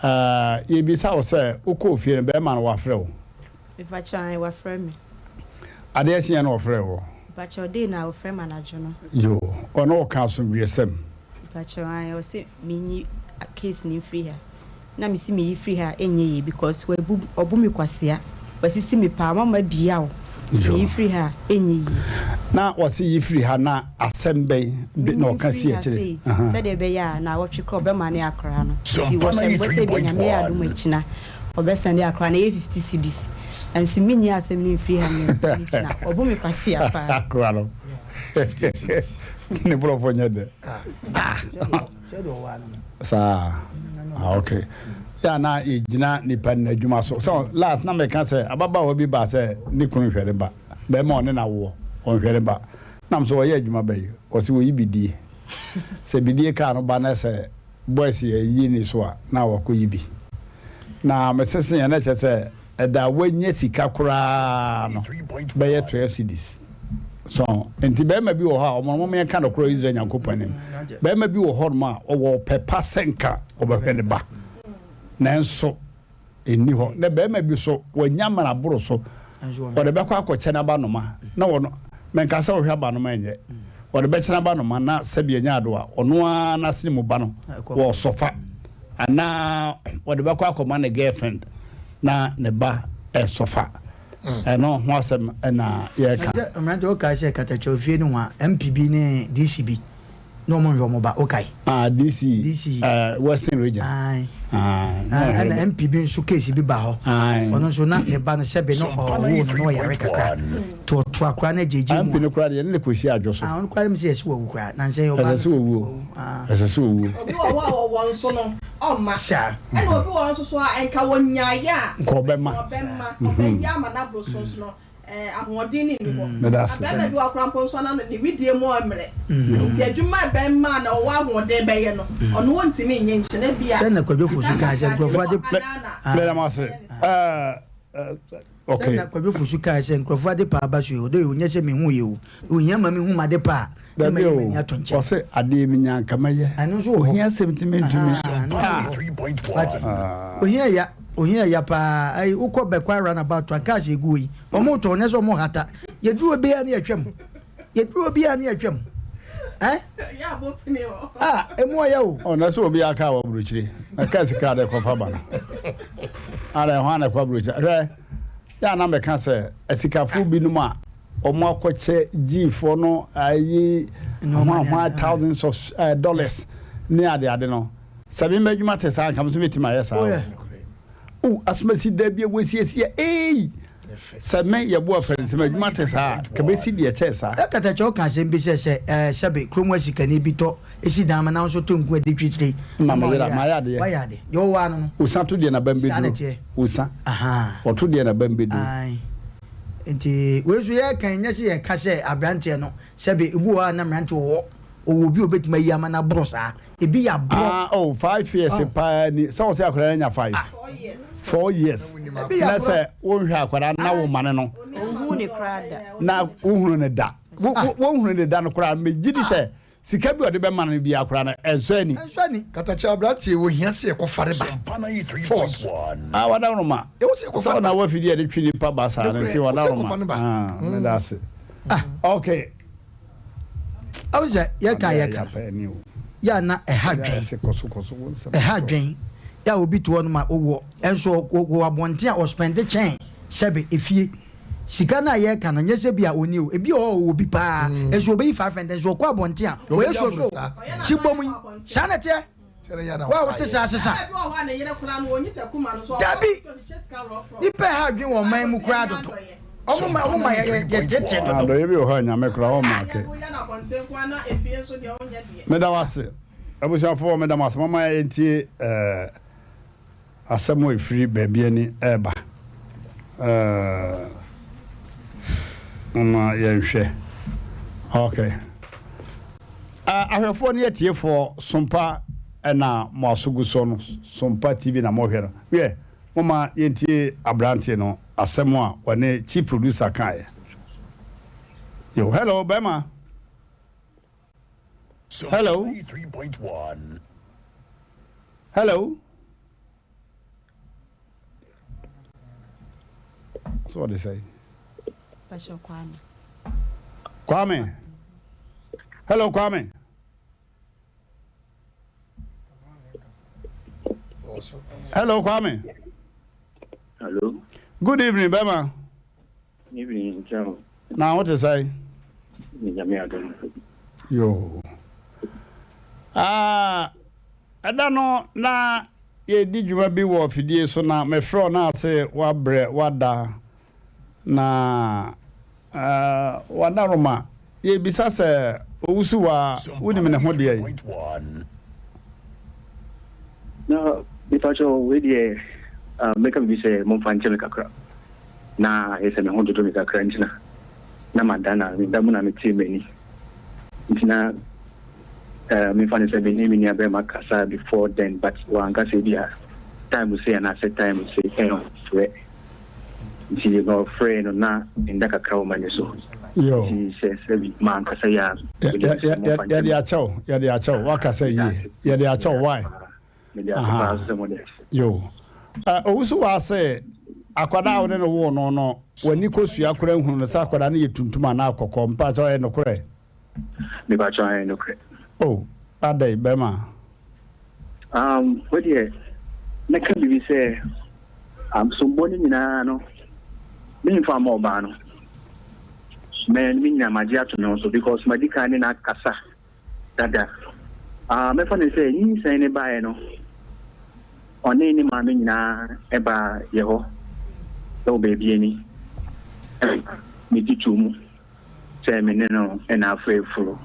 Ɛɛ, yɛbisa wo sɛ, wokɔɔ fie no, bɛɛma no wafrɛ wo? Mepakyɛw, ae, wafrɛ me. Adeɛ kyeeɛ na ɔfrɛɛ wo? Mepakyɛw, dei na ɔfrɛ me anadwo no. Yoo, ɔne wo ka asomdwoesɛm? Mepakyɛw, ae, ɔse menyi case no mfiri ha. Na mese meyi firi ha a ɛnyɛ yie because wabu ɔbu me kwasea, wasisi me paa, wama madi yaw nti meyi firi ha a ɛnyɛ yie. Na ɔse yi firi ha na asɛm bɛn bi na Menyi ɔka mfiri sii ha akyire? sei Ahaa. sɛdeɛ ɛbɛyɛ a naawɔtwe koraa ɔbɛmane akora no nti wɔhyɛ me bɔ sɛ ebia Nyame yɛ adom a akyina ɔbɛsɛnde akora no ɛyɛ 50 cedis nso menyi asɛm no mfiri ha nnɛ mekyina ɔbu me kwasea paa. Akora no ne borɔfo nyɛ dɛ. Ah! Saa ah ok yɛ a na yɛgyina nipa no adwuma so sɛ last na meka sɛ ababaawa bi baa sɛ ne kunu nhwɛ ne ba bɛrima ɔne na woɔ ɔnhwɛ ne ba. Nam sɛ ɔyɛ adwuma bɛyi ɔsɛ wɔyi bidie sɛ bidie kaa no ba na sɛ boys yɛ yi ni so a na wakɔ yi bi na mesese yɛ na kyerɛ sɛ ɛda a wanya sika koraa no bɛyɛ 12 cedis so nti bɛrima bi wɔ hɔ a ɔmo ɔmo yɛn ka nokorɛ Israel Nyankopɔn anim bɛrima bi wɔ hɔ nom a ɔwɔ ɔpɛ pa sɛ nka ɔbɛhwɛ ne ba nanso Ɛnni hɔ. Na barima bi so, wanya amane aboro so, ɔde bɛkɔ akɔkyɛ n'abanoma, na ɔno, menka sɛ ɔhwɛ abanoma ɛnyɛ, ɔde bɛkyɛ n'abanoma na sɛbi ɛnyɛ ado a, ɔno ara n'asene mu ba no, wɔsɔfa, anaa ɔde bɛkɔ akɔma ne girlfriend na ne ba ɛsɔfa. Ɛno ho asɛm na yɛreka. Sɛ mmerante wokae sɛ katakyɛw fie no ho a, MP bi ne DC bi na ɔmo nhwɛ ɔmo ba wokae. Ah DC, DC. Western region. Ae. Ae. Na ɛna MP bi nso case bi ba hɔ. Ae. Ɔno nso na ne ba no sɛbe no ɔwoo no na ɔyare kakra. Nti ɔto akora no agyegye mu. MP no koraa deɛ yɛne no kɔsi adwo so. Ah ɔno koraa deɛ mesɛ yɛse wawu koraa. Nansɛ ɔbaa no. Ɛsɛ sɛ ɔwu o. Ɛsɛ sɛ ɔwu. Obi wɔ hɔ a ɔwɔ nso no ɔmma. Saa. Ɛna obi wɔ hɔ nso so a nka ɔnyaeɛ a. Nka ɔbɛma. Ɔbɛma. Ɔbɛyɛ ama no aboro so nso no. Ahoɔden no nni hɔ. Meda ase. Na barima bi wɔ hɔ koraa mpo nso a na ne wedeɛ mu ɔmmerɛ. Nti adwuma a barima a na ɔwɔ ahoɔden bɛyɛ no, ɔno ɔntumi nyɛ nkyɛ no ebia. Sɛ na Kwadwo Fosu kae sɛ nkurɔfoɔ ade. Meda mo ase. Okay. Sɛ na Kwadwo Fosu kae sɛ nkurɔfoɔ ade pa aba so yi, ɔdɔ yi onyɛ sɛ mehu yɛ o. Ohia ma mehu m'ade pa a, na Dabi mayi o, m'ani ato nkyɛn. ɔse adeɛ menya anka mɛyɛ. Ɛno nso wɔ hɔ. Ohia asɛm nti mentumi. Ahaa, ɛno nso wɔ hɔ. Wate? Ohia ya. Ohia ya paa ayi wokɔ bɛkwa run about a cars egu hɔ yi ɔmo tɔn nyɛ sɛ ɔmo hata yɛduru hɔ biara ne yɛtwam yɛduru hɔ biara ne yɛtwam ɛ ah emu ɔyɛ o. Ɔ na sɛ obi aka wɔ aburokyire na kaa sika de kɔfa ba no ara ɛho ana ɛkɔ aburokyire hwɛ yɛ a na mɛka sɛ asikafo binom a wɔn akɔkyɛ gyiifoɔ no ayi ho thousands of eh, dollars ne ade ade no Sɛ me m'adwuma te saa a, nka me nso mɛtumi ayɛ saa o. O asomasi da bi a wɔasiesie ei! Sɛ me yɛbo afɛ no, sɛ m'adwuma te saa a, nka mɛsi deɛ ɛkyɛɛ saa. Katakyɛ ɔka asɛm bi sɛ sɛ ɛɛ sɛbe kurom ha sikani bi tɔ si dan ma na wo nso tɔ nku adi twitire Ma ma me yera, ɔyere a, mayɛ adeɛ. wayɛ ade. Deɛ ɔwɔ ano no. Osa to deɛ n'abam Saa na bɛduro. ɛteɛ. Osa. Ahaa. Ɔto deɛ n'abam bɛduro. Ae. Nti wei nso yɛreka yi, nyɛ sɛ yɛreka sɛ aberanteɛ no, sɛbe ebi wɔ hɔ a na mmeranteɛ wɔ hɔ, ɔwɔ obi a ɔbɛtumi ayi ama no aboro saa. Ebi yɛ aborɔ. Ah oh five years Oh. paa ni sɛ ɔsɛ akwadaa no anya five four years Ebi yɛ na aborɔ. sɛ wonhwɛ akwadaa na wo mane no Ohun ne koraa da. na wohunu ne da wo wo wohunu ne da no koraa megye di sɛ sika bi a ɔde bɛma no bi akwadaa no ɛnsɔ ani. Ɛnsɔ ani. Katakyɛ aberanteɛ wɔ hia sɛ yɛkɔ fare ba force. Ah wadaroma Ɛwɔ sɛ yɛkɔ sɛ fa ne ɔna ba. wafidi a yɛde twe nipa ba saa no Nokorɛ, nti ɛwɔ sɛ yɛkɔ wadaroma fa ne ba. ah meda ase okay. Ahu sɛ yɛka a yɛka no, yɛ a na ɛha dwen. Ɛha dwen. Yɛ a obi te hɔ nom a ɔwɔ nso ɔwɔ abɔnten a ɔspɛnde kyɛn sɛbe efie. Sika no a yɛka no nyɛ sɛ bi a ɔnni o. Ebi wɔ hɔ a ɔwɔ bi paa nso ɔbɛyi 500 nso ɔkɔ abɔnten a ɔyɛ soso. Kyi bom yi. Saa na ɛteɛ. Wo a wote saa sesa. Dabi! Nipa ɛha adwene wɔ ɔman mu koraa dodo. Ɔmo ma ɔmo ma yɛ yɛ yɛtetee dodo. Adɔyɛ bi wɔ hɔ a Nyame koraa ɔmma ake. Meda wo ase. Abusuafoɔ meda mo ase. Momma yɛntie eh, Asɛm a ɛfiri baabi ani reba. Momma yɛnhwɛ. Ok. Ahwɛfoɔ ne atiefoɔ, Sompa na mo aso gu so no, Sompa TV na mohwɛ no. Wiɛ, momma yɛntie aberanteɛ no asɛm a ɔne chief producer kaeɛ. Yo, hello, bɛrima. Hello. Hello. So what they say? Pastor Kwame. Kwame. Hello, Kwame. Hello, Kwame. Hello. Good evening, Bema. Evening, John. Na wo te sɛn? Nyame adom. Yo. Ah, ɛda no na yɛdi dwuma bi wɔ fidie so na mefrɛ wo na ase wabrɛ wada na uh, wada roma yɛbisa sɛ owusu wa wonim ne ho deɛ yi. Na mepakyɛ wei deɛ ah, mɛka biribi sɛ momfa nkyɛ me kakra. Na ayɛ sɛ me ho dodo me kakra nti na na mada na meda mu na metee m'ani. Nti na eh, memfa no sɛ me ne me nua bɛrima kasa before then, but wanka sɛ bi a time sei anaasɛ time sei ɛna ɔfrɛ. Nti na ɔfrɛɛ no na nda kakra wɔ m'ani so. Nti sɛ sɛ mankasa yi a, yɛde akyɛw, yɛde akyɛw, wakasa yie, yɛde akyɛw, why? Yo. Owusu waa sɛ akwadaa a wo ne no woo no no, w'ani kosua koraa nhunu no sɛ akwadaa no yɛ tuntum anaa kɔkɔɔ. Mpakyɛw ɛyɛ nokorɛ? Mepakyɛw ɛyɛ nokorɛ. Oh, adɛn bɛrima? Um, wo deɛ mɛka biribi sɛ um, sombɔ no nyinaa no memfa mma ɔbaa no. Mɛ me nyinaa magye ato me ho so because madi kan ne no akasa dada. Ah, mɛfa no sɛ nyinsɛn no baeɛ no, ɔne ne maame nyinaa baa yɛ hɔ wɔ baabi ani. Megye too mu sɛ me ne no na afa afuro.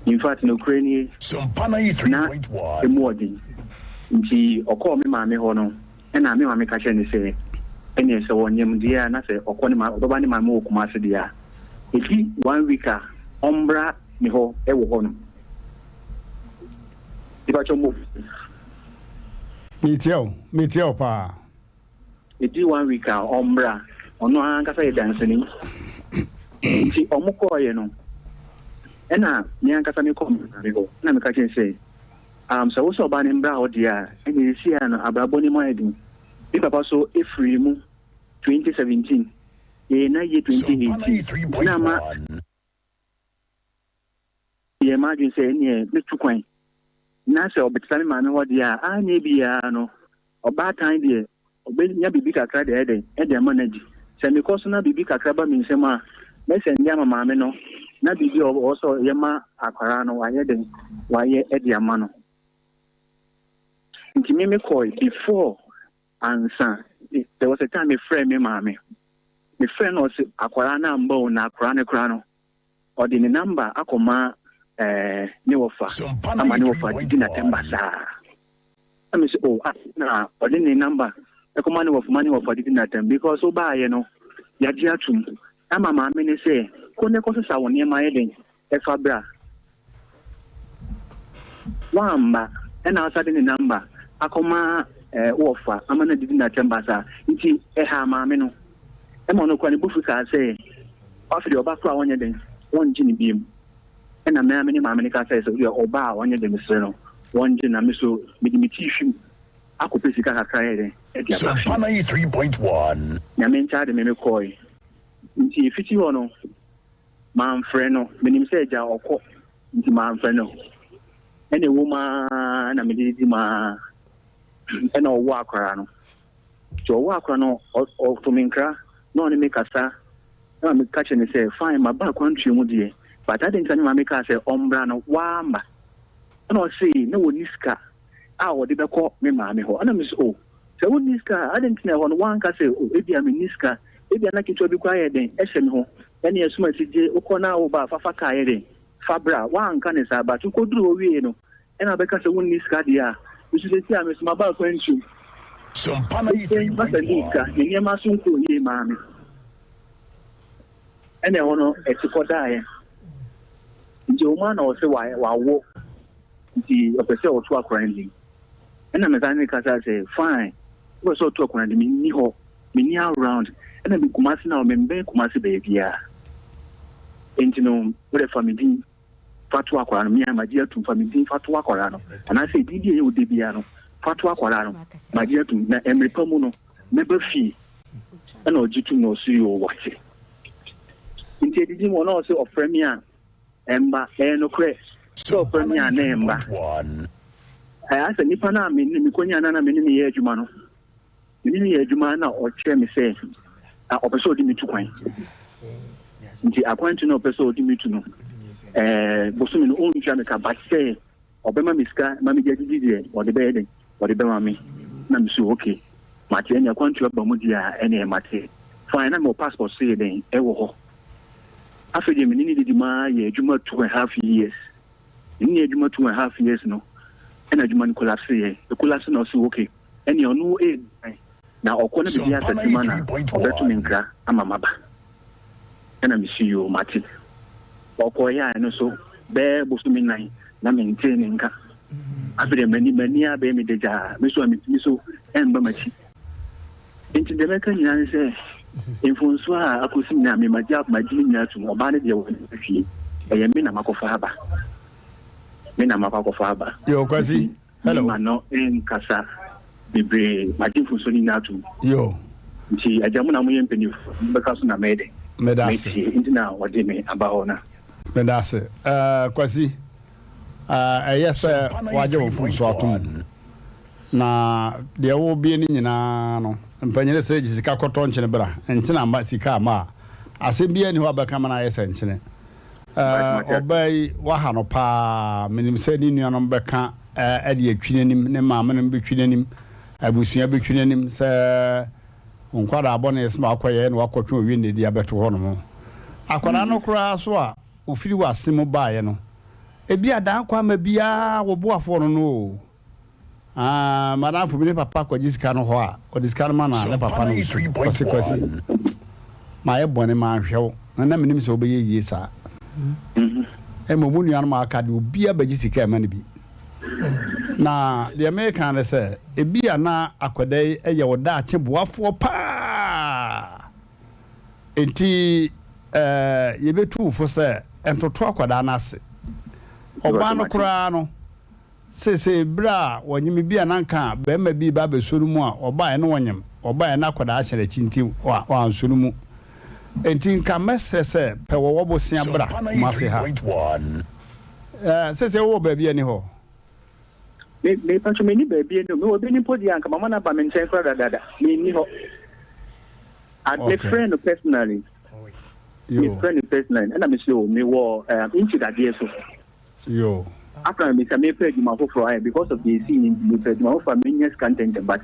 In fact, nokorɛ nie, na ɛmu ɔden. Nti ɔkɔɔ me maame hɔ no, ɛna me maame ka kyerɛɛ no sɛ, ɛneɛ sɛ ɔnyem deɛ a, na sɛ ɔkɔ ne maame, ɔbɛba ne maame wɔ Kumasi deɛ a, ɛdi one week a, ɔmbra ne hɔ wɔ hɔ nom. Mepakyɛw mo. Metie wo, metie wo paa. Ɛdi one week a ɔmbra, ɔno ankasa yɛ danseni. Nti ɔmo kɔɔeɛ no, ɛna me ankasa me kɔɔ me maame hɔ, ɛna meka kyerɛ no sɛ, um, sɛ wo sɛ ɔbaa no mbra hɔ deɛ a, ɛna seesei a no abrabɔ no mu ayɛ den. Me papa so firii mu 2017, yɛyɛ n'ayie 2018, nti na ama Meyɛɛ m'adwene sɛ ɛnneɛ mɛtu kwan, na sɛ ɔbɛtena me maame hɔ deɛ a, anyɛ biara no, ɔbaatan deɛ, ɔbɛnya biribi kakra de ayɛ dɛn? De ama no adi. Sɛ mekɔ so na biribi kakra ba me nsam a, mɛsɛnde ama maame no, na biribi a ɔwɔ sɛ ɔyɛ ma akwadaa no, wayɛ dɛn? Wayɛ de ama no. Nti me mekɔe before ansa. There was a time mefrɛɛ me maame. Mefrɛɛ no na ɔse akwadaa no amba o, na akwadaa no koraa no, Ɔde ne number akɔma eh, ne wɔfa ama ne wɔfa didi n'atɛm basaa. Na me sɛ oh, adɛn na ɔde ne number ɛkɔma ne wɔfa ma ne wɔfa didi n'atɛm because wobaayɛ no yagye atum ama maame ne sɛ kɔ ne kɔsesa wo nneɛma yɛ den ɛfa bra. Wamma ɛna asa de ne number akɔma eh, wɔfa ama no adidi n'atɛm basaa nti ɛhaa maame no. Ɛma ɔno koraa ne bo fu kaa sɛ, Afei deɛ ɔba koraa a ɔnyɛ dɛn, wɔngye no biom. Ɛna me ara me ne maame no kasae sɛ, wodeɛ ɔba a ɔnyɛ dɛn, mesrɛ no, wɔngye no. Na me nso mede me ti hwim akɔpɛ sika kakra ayɛ dɛn de aba fie. Nyame nkyɛade me mekɔe. Nti ɛfiti hɔ no, mamfrɛ no. Menim sɛ agya ɔkɔ nti mamfrɛ no. Ɛna ɛwom ara na mede didi mu ara ɛna ɔwɔ akwadaa no. Nti ɔwɔ akora no, ɔto me nkra na ɔne me kasa na meka kyerɛ no sɛ fine maba akwantuo mu deɛ but adɛn nti na me maame kaa sɛ ɔmmra no wamma? Ɛna ɔse na wɔnni sika a wɔde bɛkɔ me maame hɔ. Ɛna mese oh sɛ wonni sika a adɛn nti na ɛhɔ no wanka sɛ oh ebia menni sika, ebia na ketewa bi koraa yɛ dɛn ɛhyɛ me ho ɛne asumasi gye wokɔ na woba a fafa kaa yɛ dɛn fa bra, wanka ne saa but wokɔduru hɔ wiee no Ɛna wobɛka sɛ wonni sika deɛ a, me nso seesei a me nso maba akwantuo mu. Mesɛn masa nni sika, me nneɛma so nkɔɔ yie maa me. Ɛna ɛhɔ no ɛte kɔdaeɛ. Nti ɛwɔ mu ara na ɔse wawo nti ɔpɛ sɛ ɔto akwadaa no din. Ɛna me san ne kasa sɛ fine, wopɛ sɛ ɔto akwadaa no din, menni hɔ, menni around. Ɛna me Kumasi na membɛn Kumasi baabiara. Nti no wode fa me din. fa to akwadaa no, me ara magye atum, fa me din fa to akwadaa no, anaasɛ edin bi a ɛyɛ wo dɛ biara no, fa to akwadaa no, magye atum, na mmere pa mu no, mɛba fie. Ɛna ɔgye tum na ɔse yoo, wate. Nti adidi mu na ɔse ɔfrɛ me a, ɛmba. Ɛyɛ nokorɛ sɛ ɔfrɛ me a na ɛmba. Ɛyɛ asɛ nipa no a me ne mekɔnyaa no a na me ne no yɛ adwuma no, Me ne no yɛ adwuma na ɔkyerɛ me sɛ ɔpɛ sɛ ɔde me tu kwan. Nti akwantu na ɔpɛ sɛ ɔde me tu no, ɛɛ bosome no ɔntua me ka but sɛ ɔbɛma me sika ma mede adidi deɛ ɔde bɛyɛ dɛn ɔde bɛma me. Na me so okay mate ɛne akwantu aba mu deɛ a ɛne mate fine na mewɔ passport so yɛ dɛn ɛwɔ hɔ. Afei deɛ me ne no didi mu ara yɛ adwuma 2½ years. Me ne no yɛ adwuma 2½ years no ɛna adwuma no collapse yɛ. Ɛcollapse na ɔse okay. Ɛnneɛ ɔno reguan, na ɔkɔ na biribi asɛte ma no a, ɔbɛto me nkra ama maba. Ɛna mese, Yoo, mate. Ɔkɔeɛ a, ɛno nso, Bɛyɛ bosome nan na mentee ne nka. Afei deɛ m'ani m'ani abɛyɛ me dagyaa, me so a metumi so ɛmba m'akyi. Nti deɛ mɛka nyinaa ne sɛ mfomsoɔ a akɔsi nyinaa me magye magye ne nyinaa atum. Ɔbaa no deɛ wɔn fie, ɛyɛ me na makɔfa aba. Me na makɔ akɔfa aba. Yo, Kwasi. Hello. Mema no nkasa bebree. Magye mfomso no nyinaa atom. Yo. Nti agya mo na moyɛ mpanyinfo, mobɛka so na mɛyɛ dɛn? Meda ase. Mɛtie. Nti na wɔde me aba hɔ na. Meda ase. Eh, Kwasi, eh, ɛyɛ sɛ wagye wo mfomso atom. Na deɛ wobie no nyinaa no, mpanyini sɛ gye sika kɔtɔ nkyene bra. Nkyene amma, sika amma a, asɛm biara nni hɔ a bɛka ma no ayɛ sɛ nkyene. Eh, ɔbaa yi, waha no paa. Menim sɛ ne nuanom bɛka eh, de atwi n'anim, ne maamenom bɛtwi n'anim, abusua bɛtwi n'anim sɛ nkwadaa bɔne sɛ wakɔyɛ na wakɔtwe owi ne de abɛto hɔ nom. Akwadaa no koraa so a ofiri w'ase mu baeɛ no, ebi a daa kɔ ama biara wo boafoɔ no no o. Ah, madamfo bi ne papa kɔgye sika no hɔ a, ɔde sika no ma no a, ne papa no nsu. Ɔse, Kwasi, mayɛ bɔne, manhwɛ wo, na na menim sɛ wobɛyɛ yie saa. Mmom wo nuanom a aka deɛ, obiara bɛgye sika ɛma no bi. Na deɛ meka ne sɛ, ebia na akwadaa yi yɛ wo daakye boafoɔ paa. Enti eh, yɛbɛtu wo fo sɛ ntoto akwadaa no ase. Ɔbaa no koraa no, Seesei bere a wɔnyem bi a na anka barima bi reba abɛsɔ no mu a, ɔbaeɛ na ɔnyem, ɔbaeɛ na akwadaa ahyɛ n'akyi nti wansɔ no mu. Enti nka mɛsrɛ sɛ pɛ wɔwɔ bosea bra Kumasi ha. Ɛɛ, seesei wowɔ baabi ani hɔ? Me, me pacho menni baabi ani o. Mewɔ bi ni mpo deɛ anka mama no aba me nkyɛn koraa dadaada. Menni hɔ. Ad, me Okay. frɛ no personally. Me Yo. frɛ no personally. Ɛna me se o, mewɔ um, inchi dadeɛ so. Yoo. After na mebisa mepɛ adwuma foforɔ ayɛ because of deɛ esii no nti mepɛ adwuma foforɔ a menya sika ntɛntɛm but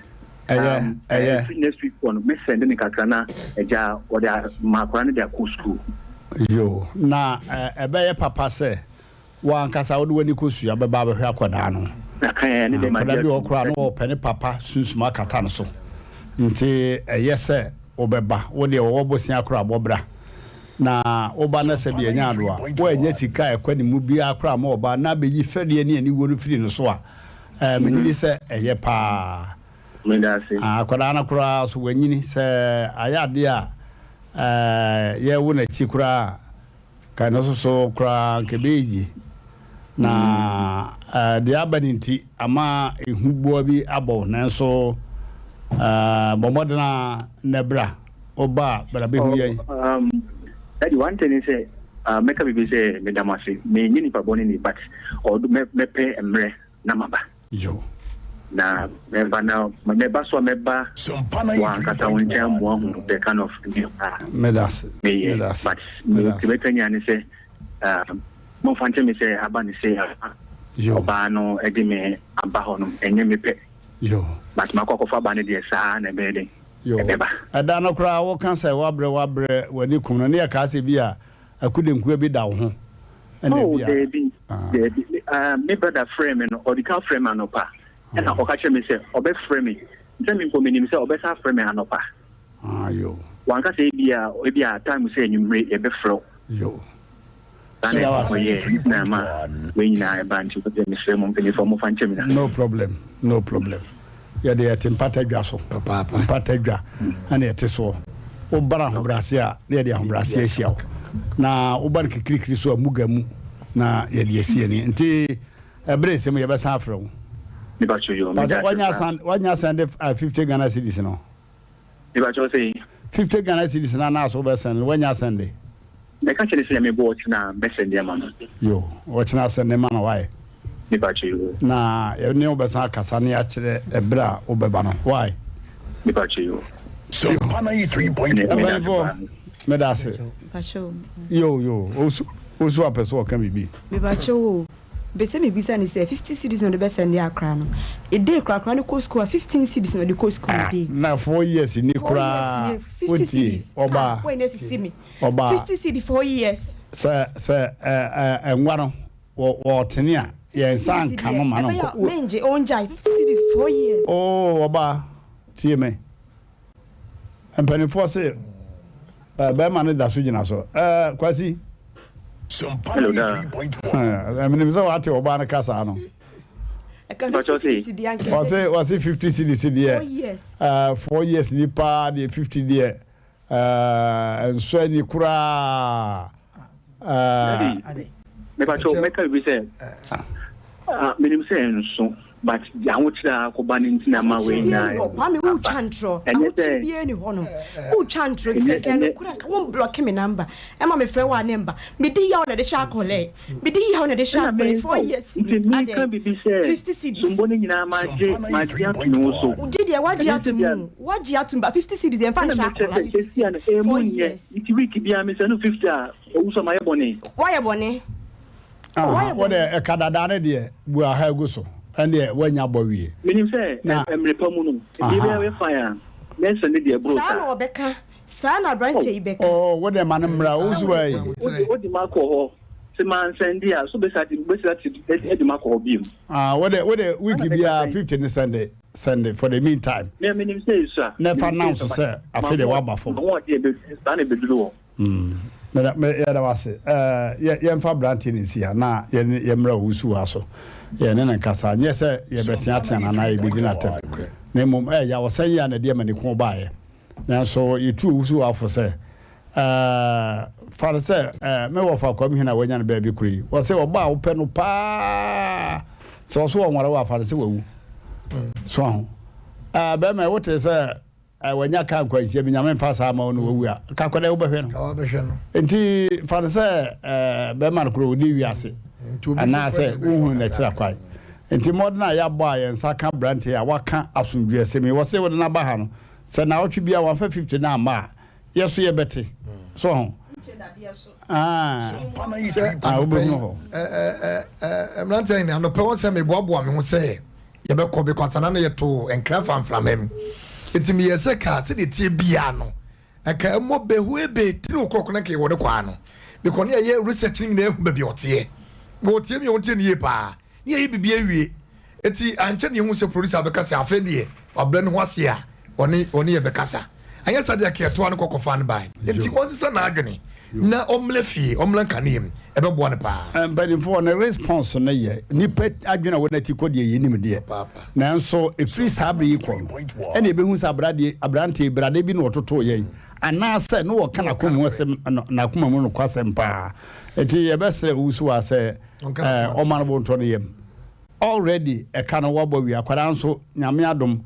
Ɛyɛ um, ɛyɛ. ɛfiri next week kɔ no mɛ send ne kakra na agya wɔde ma akwadaa no de akɔ school. Yoo na ɛbɛyɛ papa sɛ wo ankasa wode w'ani kosua bɛba abɛhwɛ akwadaa no. Ɛne deɛ magye Akwadaa bi wɔ hɔ atum. koraa na ɔpɛ ne papa sunsum akata no so nti ɛyɛ sɛ wobɛba. Wo deɛ wɔwɔ bosea koraa bɔ bra. Na wo ba no sɛ deɛ ɛnyɛ adoa, woannya sika a ɛkɔ ne mu biara koraa ma ɔba na abɛyi fɛreɛ ne aniwuo no firi no so a, eh, megye di sɛ ɛyɛ paa. Meda ase. Ah, akwadaa no koraa so wanyini, sɛ ayɛ adeɛ a eh, yɛwo n'akyi koraa a, ka ɛno nso so koraa nka ɛbɛyɛ yie. Na eh, deɛ aba no nti ama ehu boa bi abɔ wo, nanso eh, bɔ mmɔden a na bra. Woba a, bra bɛhu yɛn. Um, Daddy, one thing is sɛ, uh, mɛka biribi sɛ meda mo ase. Menyɛ nipa bɔne ni, but ɔdo mɛpɛ mmerɛ na maba. Yo. Na mɛba na mɛba so a mɛba wɔ ankasa wo nkyɛn amoa hu the kind of nneɛma a Meda ase. meyɛ. Meda ase. But Meda ase. mɛka nyinaa ne sɛ, uh, momfa nkyɛ me sɛ aba ne sei a Yo. ɔbaa no de me aba hɔ no, ɛnyɛ me pɛ. Yo. But makɔ akɔfa aba no deɛ saa na ɛbɛyɛ den. Yoo. Ɛbɛba. Ɛda no koraa woka sɛ woabrɛ woabrɛ w'ani kum no ne yɛkaa sɛ bi a akudenkua bi da wo ho ɛna Oh bi a daabi ah. daabi me ah, me brother frɛɛ me no ɔde kan frɛɛ me anɔpa ɛna ɔka kyerɛ me sɛ ɔbɛfrɛ me sɛ me mpo menim sɛ ɔbɛsan afrɛ me anɔpa. Ah yoo. Wanka sɛ ebia ebia time sɛ anwummere yɛbɛfrɛ wo. Yoo. Saa na ɛkɔ kɔyɛɛ na ɛma wei nyinaa ɛba nti wo deɛ mesrɛ mo mpanyinfoɔ momfa nkyɛ me na. No problem no problem yɛde yɛte mpata dwa so mpata dwa ɛna yɛte soɔ woba no ahobrɛase a na yɛde ahobrɛase ahyia wo na woba no kikirikiri so a muga mu na yɛde asi ani nti ɛberɛ sɛ mu yɛbɛsan afrɛ wo. Wanya sɛnde 50 Ghana cedis no. Mepakyɛw sɛn? 50 Ghana cedis no anaa so wobɛsɛn no wanya sɛnde? Mɛka kyerɛ no sɛ Nyame boa ɔkyena a mɛsɛnde ama no. Yo, ɔkyena sɛnde ma no why? Mepakyɛw yo. Na yɛne wo bɛsan akasa na yɛakyerɛ ɛberɛ a wobɛba no why? Mepakyɛw yo. Yo, Mpanyinfoɔ meda ase. Yo yo, osu osu apɛ sɛ ɔka biribi. Mepakyɛw o. Mepɛ sɛ mebisa no sɛ 50 cedis na ɔde bɛ sɛnde akora no a day koraa akora no kɔ school a 15 cedis na ɔde kɔ school a day. Na 4 years ni koraa wontie ɔbaa ɔbaa 50 cedi 4 years. Sɛ sɛ ɛ ɛ ngua no wɔ wɔtene a yɛn nsa nka no ma no nkɔ. Mengye ongyae 50 cedis 4 years. Oo ɔbaa tie me mpaninfoɔ se ɛ bɛɛma no da so gyina so ɛ Kwasi. Hello, daa. Menim sɛ wate ɔbaa no kasa no. Ɔse ɔse 50 cedis deɛ 4 years ni paa deɛ 50 deɛ nsɔ ani koraa. Daddy, mepakyɛw mɛka biribi sɛ menim sɛ ɛnso but ahokyere a akɔba no nti na ama wei nyinaa hɔ Kwame wotwa ntorɔ ahokyere biara ni hɔ no wotwa ntorɔ nti sɛ nka nokorɛ nka wo blɔke me number ɛma mefrɛ wo a ne mba medi yaw na ɛde hyɛ akɔlɛ medi yaw na ɛde hyɛ akɔlɛ 4 years ni nti meka biribi sɛ 50 cedis sombo no nyinaa magye magye ato me ho so gye deɛ wagye ato mu wagye ato mu ba 50 cedis deɛ mfa ɛna nhyɛ mekyerɛ akɔlaa sɛ 50 sesia no cedis ɛmu 4 nyɛ years nti week biara mesɛ no 50 a ɔwu so a mayɛ bɔne. Woayɛ bɔne. Woayɛ Wo bɔne. deɛ ɛka dadaa no deɛ bu aha gu so ɛndeɛ woanya bɔ wie. Menim sɛ Na mmerɛ pa mu no biribiara bɛyɛ fine a mɛsɛ ne deɛ ɛboro Saa na saa. ɔbɛka. Saa na aberanteɛ yi bɛka. Oh wo deɛ ma no mmra wo so ai. Wode makɔ hɔ sɛ mansɛnde a so bɛsa de makɔ hɔ bio. Ah wo deɛ wo deɛ week biara 50 ne sɛnde sɛnde for the meantime. Me menim sɛ esua. Na ɛfa announce sɛ afei deɛ woaba fam. Mahoɔden saa na ɛbɛduru hɔ. Meda me yɛda wo ase. Ɛɛ yɛ yɛmfa aberanteɛ no nsi ha na yɛne yɛmmra owusu ha so. Yɛne no nkasa. Nyɛ sɛ yɛbɛteatea no anaa yɛbɛdi no atɛm. Na mmom ɛyɛ yaw ɔsɛn yi a na ɛde amaniko baeɛ. Nanso yɛtu owusu ha fo sɛ ɛɛ fa no sɛ ɛɛ me wɔfa Kwam Hene a wanya no baabi koro yi. Wɔse ɔba a wopɛ no paa sɛ ɔso ɔnware wo a fa no sɛ wawu. So aho. Ɛɛ bɛrima wote sɛ Eh wanya car nkwanhyia bi nyame nfa saa ma wo na wawu a ka kɔ dɛ wobɛhwɛ no. Ka wabɛhwɛ no. Nti fa no sɛ eh bɛrima no koro ɔni wiase anaasɛ wohu n'akyira kwan. Nti mmɔden a yɛabɔ a yɛn nsa ka aberanteɛ a waka asomdwoeɛsɛm yi wɔse wode no aba ha no sɛ naawɔtwe biara wamfa 50 no amma a yɛso yɛbɛte. So ho? Ah, Sɛ ah anɔpɛ yi wobɛhunu hɔ. eh eh eh mmeranteɛ nyinaa anɔpɛ wɔn sɛ meboaboa me ho sɛ yɛbɛkɔ because ana no yɛtoo nkra fa mframa mu nti meyɛɛ sɛ ka sɛdeɛ ɛteɛ biara no ɛka ɛmmɔ behuebe 3 o'clock na nka yɛwɔ ne kwaa no because ne yɛyɛ research no nyinaa ahu baabi a ɔteɛ wɔtie mi a wɔntie no yie paa ne yɛyɛ biribi awie eti ankyɛ ne yɛhu sɛ producer bɛka sɛ afei deɛ wabrɛ ne ho ase a ɔne ɔne yɛ bɛkasa anyɛ saa deɛ kɛɛtoa no kɔkɔfa no bae eti ɔnsesa n'adwene na ɔmmla fie ɔmmla nkanea mu ɛbɛboa no paa. Mpanimfoɔ ne response no yɛ nipa adwene a wɔn ati kɔ deɛ yɛnim deɛ nanso ɛfiri saa bere yi kɔ no ɛna ɛbɛhu sɛ abradeɛ aberanteɛ brade bi na ɔtotoo yɛn anaasɛ na wɔka n'akoma mu asɛm n'akoma mu nokwasɛm paa nti yɛbɛsrɛ owusu sɛ ɔma no bontɔ no yam already ɛka no wabɔ wie akwadaa nso nyame adom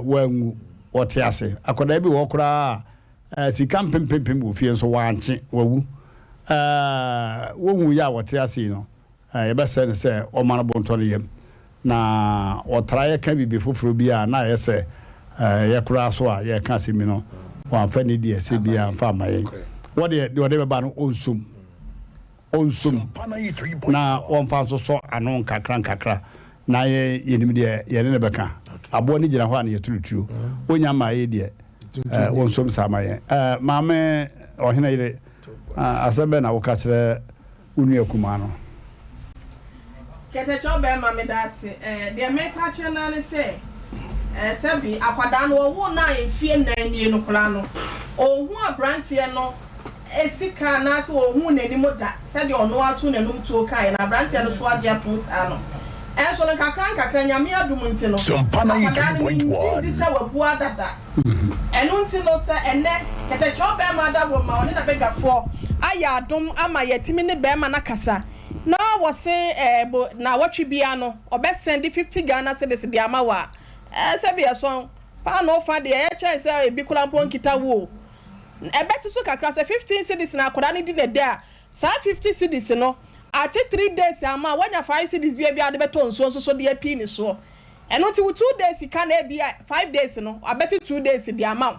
wanwu wɔte ase akwadaa bi wɔ koraa Sika mpempempem wɔ fie nso wankye, wawu. Wonwuiɛ a wɔte ase yi no, yɛbɛsrɛ no sɛ ɔmma no bo ntɔ ne yam. Na ɔtra yɛka biribi foforɔ bi a na ayɛ sɛ yɛ koraa so a yɛreka asɛm yi no, wamfa nidi a ɛsɛ biara amfa amma yɛn. Wɔ deɛ, deɛ ɔde bɛba no, ɔnsom. Ɔnsom na wɔmfa nsosɔ ano nkakra nkakra na yɛn yɛnim deɛ yɛne no bɛka. Aboa no gyina hɔ a na yɛto no tuo. Ɔnnya mmaa yei deɛ, wɔnsom saa ma yɛn. Maame ɔhene yere, asɛm bɛn na woka kyerɛ wo nua kumaa no? Kɛtɛkyɛw bɛɛma meda ase eh, deɛ meka akyerɛ no ara ne sɛ eh, sɛbi akwadaa no wɔwoo no a mfie nnan nie no koraa no ɔnhu abranteɛ no sika anaasɛ ɔnhuu n'anim da sɛdeɛ ɔno ara too n'anum tuo kaeɛ na abranteɛ no so agye atom saa no nso no nkakra nkakra Nyame adom nti no akwadaa no mennye ndi sɛ wabua dada ɛno nti no sɛ ɛnnɛ kɛtɛkyɛw bɛɛma adaworo ma ɔne n'abadwafoɔ ayɛ adom ama yɛatumi ne bɛɛma no akasa Na wɔse eh bo naawɔtwe biaa no ɔbɛ sɛnde 50 Ghana cedis de ama wo a, eh sɛbi ɛsɔn paanoo fa deɛ ɛyɛ kyɛn sɛ ebi koraa mpo nkita wo o. Ɛbɛte so kakra sɛ 15 cedis na akwadaa no di na ɛdɛ a, saa 50 cedis no ate 3 days ama a woanya 5 cedis bi a ebia wode bɛtɔ nsuo nso so de apii ne soɔ. Ɛno nti wo 2 days sika no ebia 5 days no wabɛte 2 days de ama wo.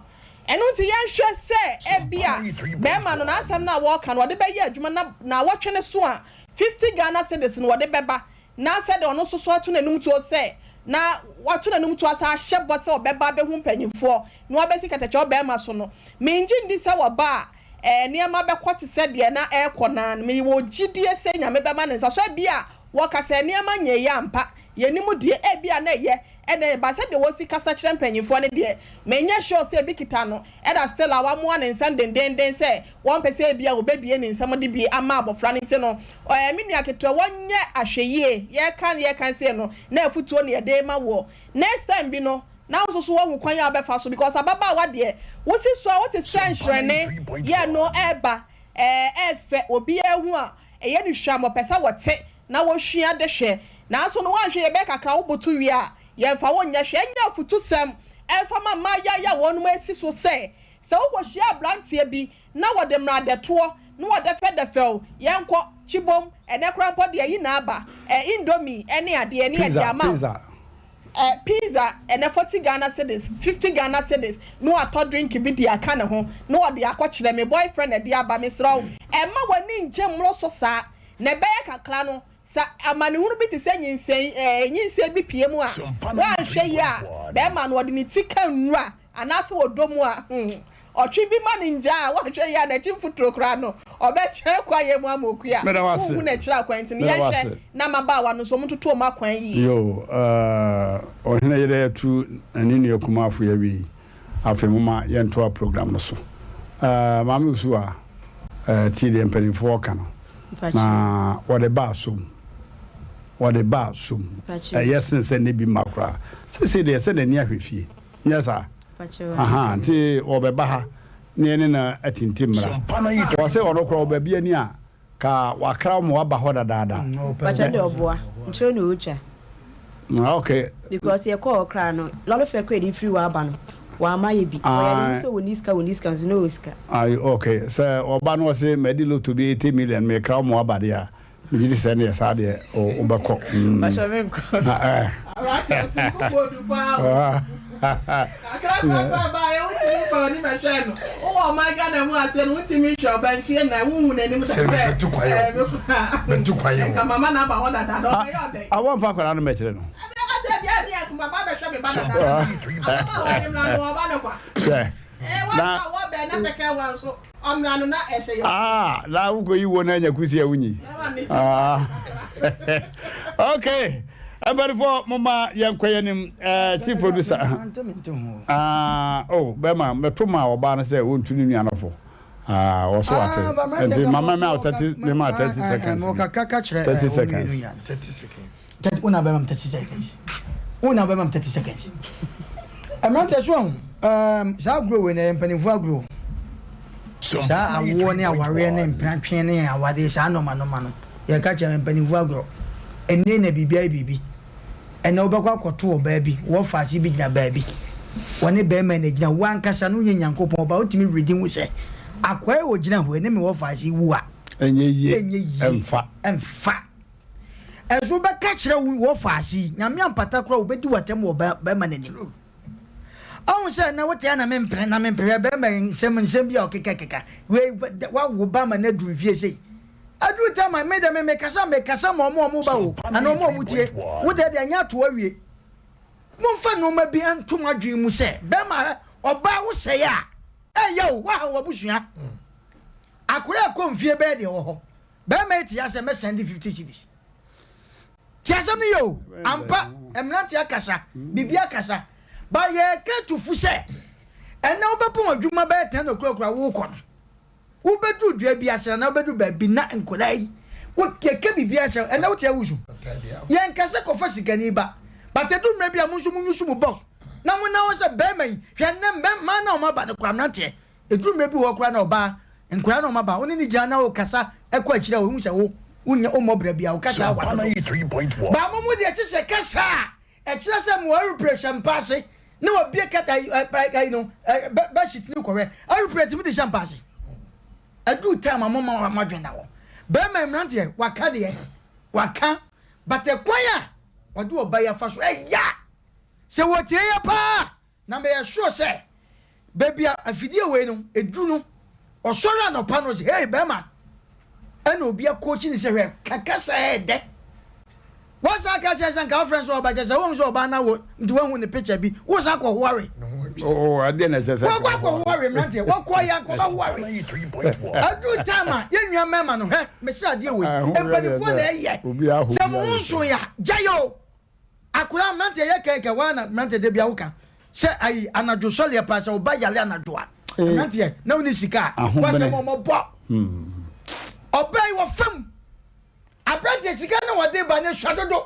Ɛno nti yɛnhwɛ sɛ ebia barima no n'asɛm no a wɔreka no ɔde bɛyɛ adwuma na naawɔtwe no so a 50 Ghana cedis no wɔde bɛba na sɛdeɛ ɔno nso so ato n'anum tuo sɛ na wato n'anum tuo asan ahyɛ bɔ sɛ ɔbɛba abɛhu mpanyinfoɔ na wabɛsi kɛtɛkyɛw barima so no mengye ndi sɛ wɔba a ɛɛ nneɛma bɛkɔ te sɛ deɛ na ɛrekɔ no ara no mewɔ gyidie sɛ Nyame bɛma ne nsa so ebia wɔka sɛ nneɛma nyɛeɛ ampa yɛnim deɛ ebia na ɛyɛ. Ɛna ɛba sɛdeɛ wɔsi kasa kyerɛ mpanyinfoɔ no deɛ, menyɛ sure sɛ ebi kita no, ɛna still a wamoa ne nsam dendeenden sɛ wɔmpɛ sɛ ebia wɔbɛbue ne nsam de bi ama abɔfra no nti no, ɛɛ me nua ketewa wɔnyɛ ahwɛyie, yɛreka yɛreka sei no na afutuo na yɛde rema woɔ, next time bi no na wo nso so woahu kwan a wobɛfa so because ababaawa deɛ wosi so a wote sɛ nhyerɛne yɛ no ɛreba ɛɛ ɛɛfɛ obiara hu a ɛyɛ no hwam ɔpɛ sɛ wɔte na wɔsua de hwɛ. Nanso no woanhwɛ yɛ bɛyɛ kakra wo boto wie a, yɛmfa wo nyɛ hwee. Ɛnyɛ afutusɛm mfa ma mmaayewa yi a wɔnom asi so sɛ, sɛ wokɔhyia abranteɛ bi na wɔde mmradɛtoɔ na wɔdɛfɛdɛfɛ wo, yɛnkɔ, kyibom, ɛnɛ koraa mpo deɛ yi na aba, ɛ, indomie ne adeɛ ne yɛde ama wo, ɛ, pizza, ɛnɛ 40 Ghana cedis, 50 Ghana cedis, na watɔ drink bi de aka ne ho na ɔde akɔkyerɛ me boyfriend na ɛde aba, mesrɛ wo, mma w'ani nngye mmoro so saa. Na ɛbɛyɛ kakra no, sɛ amanehunu bi te sɛ nyinsɛn, ɛɛ, nyinsɛn bi pue mu a, woanhwɛ yie a, barima no, ɔde ne ti ka nwura anaasɛ ɔdɔ mu a, hmm, ɔtwe bi ma no ngya a, woanhwɛ yie a, n'akyi mfuturo koraa no, ɔbɛkyɛn kwaeɛ mu ama ɔkue a, Meda wo ase. wonhu n'akyiri akwan nti no, Meda wo yɛnhwɛ ase. na mmabaawa no nso, wɔntoto wɔn akwan yie. Yoo, ɛɛ, ɔhene yere atu ne nua kumaa fo awie yi, Afei momma yɛntoa program no so. Eh, Maame Usuwa, eh, tie deɛ mpanimfoɔ reka no. Na wɔde ba asom. Wɔde ba asom. Ɛyɛ sen sɛ ne bi mma koraa. Sese deɛ sɛ n'ani ahwɛ fie. Nyɛ saa? Aha, nti wɔbɛba ha na yɛne no atintim mmra. Wɔ sɛ ɔno koraa ɔba bi ani a, Ka wakra wo ma waba hɔ dadaada. Pakyɛ deɛ ɔboa nkyerɛ na ɔtwa. Ah okay. Because yɛ kɔɔ hɔ koraa no lɔre fɛ koraa yɛde firi hɔ aba no wama yɛ bi. Ɔyɛ ne ho sɛ ɔnni sika ɔnni sika nso na ɔwɔ sika. Ayi okay sɛ ɔba no ɔse madi lotto bi 80 million mekra wo ma waba deɛ a megye di sɛ ɛneɛ saa deɛ wobɛkɔ. Pakyɛ menkɔ. Aberanteɛ ɔsom bo bɔ du paa o. Kakra koraa baeɛ wontumi mfa w'ani mɛhwɛ no. Wowɔ ɔman Ghana mu ase no wontumi nhwɛ ɔba mfie nnan wonhu n'anim da sɛ ɛɛ me koraa nka mama no aba hɔ dadaada ɔbɛyɛ ɔdɛn. Ah wɔmfa akwadaa no mmɛkyerɛ no. Ɛbɛka sɛ bia ne yɛ maba bɛhwɛ me ba dadaada ababaawa ne mmra no ɔba no kwa. Hwɛ Ɛɛ wɔn a wɔbɛn na second one nso ɔmmra no na ɛhyɛ yɛ. Ah na wokɔyi wo no anya kusi a wonyi. Ah okay. Mpanimfoɔ momma yɛnkɔ yɛn anim. Eh, chief producer. Ah, oh, bɛma mɛto ma ɔbaa no sɛ wɔntu ne nua no fo. Ah, ɔso ate. Nti mama me a 30 me ma 30 seconds. 30 seconds. 30 seconds. 30 una bɛma 30 seconds. Una bɛma 30 seconds. Mmeranteɛ so ahu um, saa agorɔ wei na ɛyɛ mpanimfoɔ agorɔ. Saa awoɔ ne awareɛ ne mpenatwe ne awadeɛ saa nɔɔma nɔɔma no. Yɛka kyerɛ mpanyimfo agorɔ. Ɛnnɛ na biribi ayɛ biribi. Ɛnnɛ wobɛkɔ akɔto ɔbaa bi, wɔ faase bi gyina baabi. Wɔne barima na egyina. Wo ankasa no wonyɛ Nyankopɔn ba, wotumi redi hu sɛ akoa yi a ogyina hɔ yi ne me wɔ faase yi wu a, Ɛnyɛ yie. ɛnyɛ yie. Ɛmfa. Ɛmfa. Ɛnso wobɛka kyerɛ wo wɔ faase yi, Nyame ampata koraa obedi wo atɛm wɔ barima no anim. Ɔhu sɛ na wote a na mempere na mempere hwɛ barima yi nsɛm nsɛm bi a ɔkekakeka. Wei wawo ba ma no aduru mfie sei. Aduru time a me deɛ me mekasa mekasa ma ɔmo a ɔmo ba o anaa ɔmo a ɔmo tie wo deɛ deɛ ɛnyɛ ato awie. Momfa nnoɔma bi nto mo adwene mu sɛ bɛrima hɛ ɔbaa wo sɛe a ɛyɛ o woahaw w'abusua. Akoya ɛkɔ mfie bɛyɛ deɛ wɔ hɔ bɛrima yi te asɛ mɛ sɛnde 50 cedis. Te asɛm no yɛ o ampa mmerante akasa biribi akasa ba yɛka tufu sɛ ɛnɛ wobɛpɔn adwuma bɛyɛ 10 o'clock a wokɔ no. Wobɛduru dua bi ase anaa wobɛduru baabi na nkwadaa yi, wo, yɛka biribiara kyerɛ wo, ɛnnɛ wote awusu. Yɛnka sɛ kɔfa sikani ba, but ɛduru mmerɛ bi a mo nso mo nyusu mo box na mo na hɔ sɛ bɛrima yi, hwɛ nnɛ mbɛ, mmaa na wɔn aba no koraa mmeranteɛ, ɛduru mmerɛ bi wɔ hɔ koraa na ɔbaa, nkwadaa na wɔn aba, wo ne no gyina na wokasa kɔ akyire a ɔhu sɛ wo, wonyɛ, wommɔ bra biara, wo kasa awa dodo. But mo mo deɛ kye sɛ kasa a Ɛkyerɛ sɛ mo aeroplane hyɛ mpa ase na wabue kɛtɛ ayi ɛ ayi no ɛ bɛ bedsheet no kɔhwɛ aeroplane tumi de hyɛ mpa ase. Ɛduru time a mo ma mo adwene na hɔ. Bɛrima mmeranteɛ waka deɛ waka but ɛkwan a ɔde ɔba yi afa so ɛya sɛ wɔtie yɛ paa. Na meyɛ sure sɛ baabi a afidie wei no ɛduru no, ɔsɔre anɔpa no ɔse hey bɛrima, ɛna obi akɔkyi ne sɛ hwɛ ka kasa ɛɛdɛ. Woasan aka kyerɛ sɛ nka wofrɛ no sɛ ɔba kyɛ sɛ wohu sɛ ɔbaa no awo nti woahu ne picture bi, wosan kɔ hoare. Oh, adeɛ na ɛsɛ sɛ Wɔkɔ akɔ hoare mmeranteɛ, wɔkɔ yɛ akɔba hoare. Aduru time a yɛn nua mmarima no hwɛ, mese adeɛ wei, mpanimfoɔ na ɛyɛ. Sɛ mo ho nso yɛ a, gyae o. Akwadaa mmeranteɛ yɛ kɛkɛ waa na mmeranteɛ da bia woka sɛ ayi anadwo sɔleɛ paa sɛ ɔba yale anadwo a mmeranteɛ na woni sika a wasɛm ɔmɔ bɔ ɔbaa yi wɔ fam aberanteɛ sika na wɔde ba ne sua dodo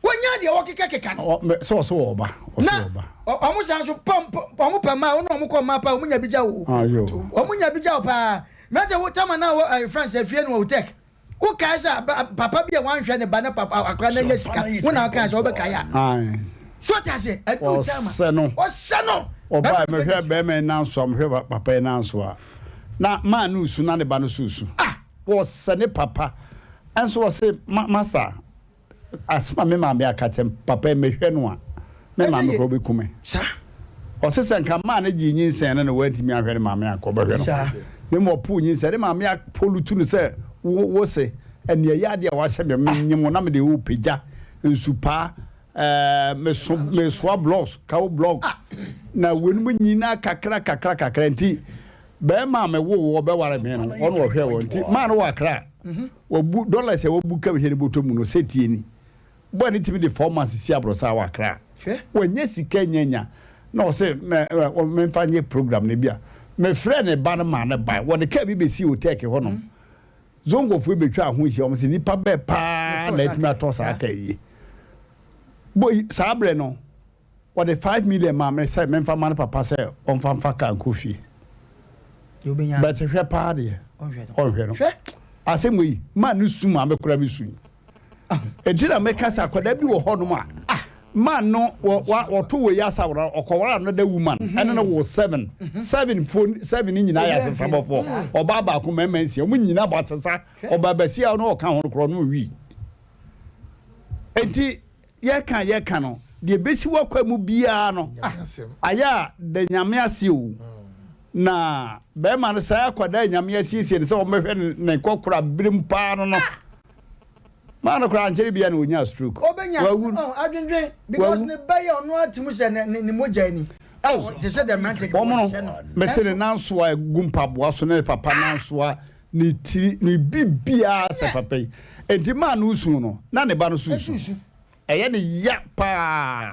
wɔnya deɛ wɔkeka keka no sɛ ɔsɛ wɔ ɔba na ɔmo san so pɔm ɔmo pɛ mmaa ɔmo ɔmo kɔ mmaa paa ɔmo nya bi gya wo ɔmo nya bi gya wo paa mmeranteɛ wo tama na wɔ France afie no wɔ tech Wokae sɛ papa bi a wanhwɛ ne ba na papa akora no anya sika wo na wokae sɛ wobɛkae a. So ɔte ase ɛdu time a ɔsɛ no ɔsɛ no. Ɔbaa mehwɛ bɛrima yi nan so a mehwɛ papa yi nan so a na maa no su na ne ba no so su. Ah! Wɔsɛ ne papa ɛnso ɔse masa Asɛm a me maame aka kyerɛ me, papa yi mehwɛ no a, me maame koraa ɔbɛku me. Ɔse sɛ nka maa no gyee nyinsɛn no na wantumi anhwɛ ne maame anka ɔbɛhwɛ no. Na mmom ɔpoo nyinsɛn, ne maame apolutu no sɛ wo wo se ɛnea ɛyɛ adeɛ a wahyɛ me menyem wo na mede wo pagya nsupaa ɛɛ meso mesoa blocks kawo block na weinom nyinaa kakra kakra kakra nti bɛrima a mewoo wɔ bɛware me no ɔno ɔhwɛ wɔ nti maa no wɔ akra. Wabu dollars a wabu ka hwɛ ne bɔtɔ mu no sɛ tie ni. Boy no tumi de 4 months si abrɔsan wɔ Accra. Wanya sika nya nya na ɔse memfa nyɛ program no bi a. Mefrɛɛ ne ba no maa no bae. Wɔde car bi bɛsii Otec hɔ nom. Zongofoɔ yi bɛtwaa ho hyia. Wɔn se nipa bɛɛ paa na atumi atɔ saa car yi. Boy saa berɛ no Wɔde 5 million maa me sɛ memfa ma ne papa sɛ ɔmfa mfa car nkɔ fie. But hwɛ paa deɛ, ɔnhwɛ no. Asɛm wei, maa no su maa me koraa me sui. Enti na meka sɛ akwadaa bi wɔ hɔnom a, man no wɔto wei asawora, ɔkɔwara another woman, ɛne no wo seven. Seven fo seven nyinaa yɛ asesabɔfoɔ. Ɔbaa baako mmarima nsia, wɔn nyinaa bɔ asesa. Ɔbaa basia a ɔno ɔka ho no koraa ɔno wii. Enti Yɛka a yɛka no, deɛ ɛbɛsi w'akwan mu biara no, ayɛ a da Nyame ase o. Na bɛrima no saa akwadaa a Nyame asiesie no sɛ ɔmmɛhwɛ ne nkɔkora berem paa no no, maa no koraa ankyɛre biara na ɔnyaa stroke. Ɔbɛnya, Wawu. oh, adwendwen, because Wawu. ne ba yi a ɔno ara te mu sɛ ne, ne, ne mogya ni. Oh, Te sɛ deɛ mmerante wɔn no, wɔsɛ no. mese ne Nanso, nansoa egu mpaboa so ne ne papa nansoa ne tiri ne biribiara sɛ papa yi enti maa no su no na ne ba no so su ɛyɛ ne ya paa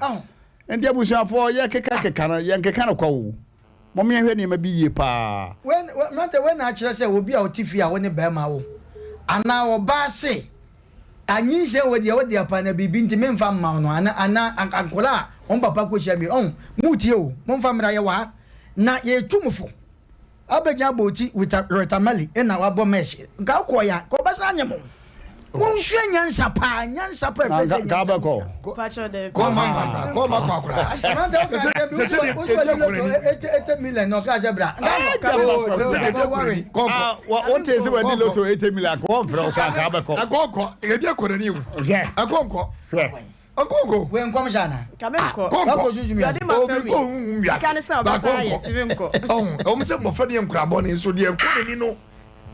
nti abusuafoɔ yɛ keka keka no yɛn keka no kwa o mɔm yɛn hwɛ nneɛma bi yie paa. Wei mmerante wei na akyerɛ sɛ obi a ɔte fie a wo ne barima wo anaa ɔbaa se anyinsɛn wei deɛ wode apa na biribi nti memfa mma wo no ana ana akwadaa a wɔn papa kɔhyia mi ɔn mutie o momfa mmra yɛ wɔ ha na yɛtu mo fo. Abɛgyina abɔ oti with Amali na wabɔ mesh nka wokɔ ya nka ɔbɛsan anyɛ mo. Monsua nyansa paa nyansa paa ɛfɛ sɛ nyansa bɛkɔ. Kɔma kɔma kɔ akora. Sɛ sɛ de ebi akora ni. 80 million na ɔka sɛ bra. Wote sɛ wadi loto 80 million akɔ wɔmfrɛ wo kɔ anka bɛkɔ. Akɔnkɔ ebi akora ni o. Akɔnkɔ. Hwɛ. Ɔnkɔ. Wei nkɔm hyɛ ana? Ka me nkɔ. Kɔnkɔ. Wakɔ sunsun wiase. Yɔde ma Obi fɛ kɔ huhum wiase. Sika ne sɛ Ba ɔbɛsan ayɛ kɔnkɔ. tumi nkɔ. Ɔho ɛwɔ sɛ mmɔfra no yɛ nkora bɔne nso deɛ ɛkɔ n'ani no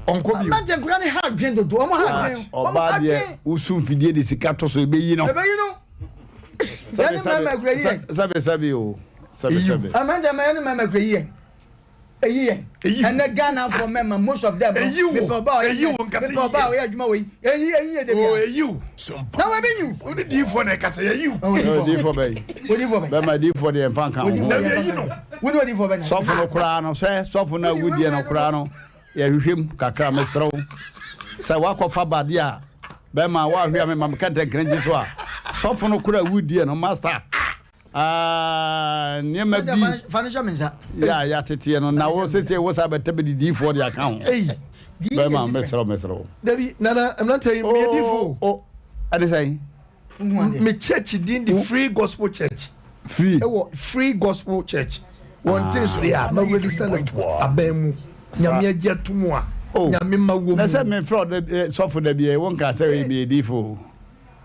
ɔnkɔ bio. Mante nkora ne ha adwen dodo. Ɔmo ha adwen. Ɔmo Ɔbaa ha deɛ adwen. wosu mfidie de sika to so ebeyi no. Ebeyi no. Sɛbi Yɛne mmarima sɛbi kura yi yɛn. sɛbi sɛbi o sɛbi sɛbi. Mante mmarima ne mmarima kura yi yɛn. Eyi yɛn. Eyi wo. Ɛnɛ Ghana fo mmarima most of them no. Eyi wo. Mepɛ ɔbaa ɔyɛ Eyi wo nurse. nkasa Mepɛ ɔbaa yie. ɔyɛ adwuma wɔ yi. Eyi eyi yɛ de O bia. eyi wo. Na wɔn ebi nyi Wo ne diifoɔ na ɛkasa yɛyi wo. wo. Ɛ, Odiyifoɔ bɛyi. Odiyifoɔ bɛyi. Bɛma diifoɔ deɛ mfa nka wo ho. Odiyifoɔ Dabi deɛ eyi mfa no. nka wo. Wo ne odiyifoɔ bɛn na. Sɔfo no koraa no sɛ sɔfo no awudie no koraa no yɛhwehwɛ mu kakra mesrɛ wo sɛ woakɔfa badeɛ a bɛma woahwe a mema me kɛntɛnkrɛnkyi so a sɔfo no koraa awudie no master ah, nneɛma bi Fa ne hyɛ me nsa. yɛ a yɛateteɛ no na wo sese wo saa bɛtɛ bɛde diifoɔ de aka ho Eyi. bɛma mesrɛ wo mesrɛ wo Dabi nana mmerante yi meyɛ diifoɔ. o ɛde sɛn Me church din de Free Gospel Church. Free. Ɛwɔ Free Gospel Church. Wɔn te so yɛ a ma register no aban mu. Nyame agye ato mu a. Oh. Nyame ma wɔ mu. Na sɛ mefrɛ wo da sɔfo da bi ɛ wo nka sɛ ɛyɛ meyɛ diifo o.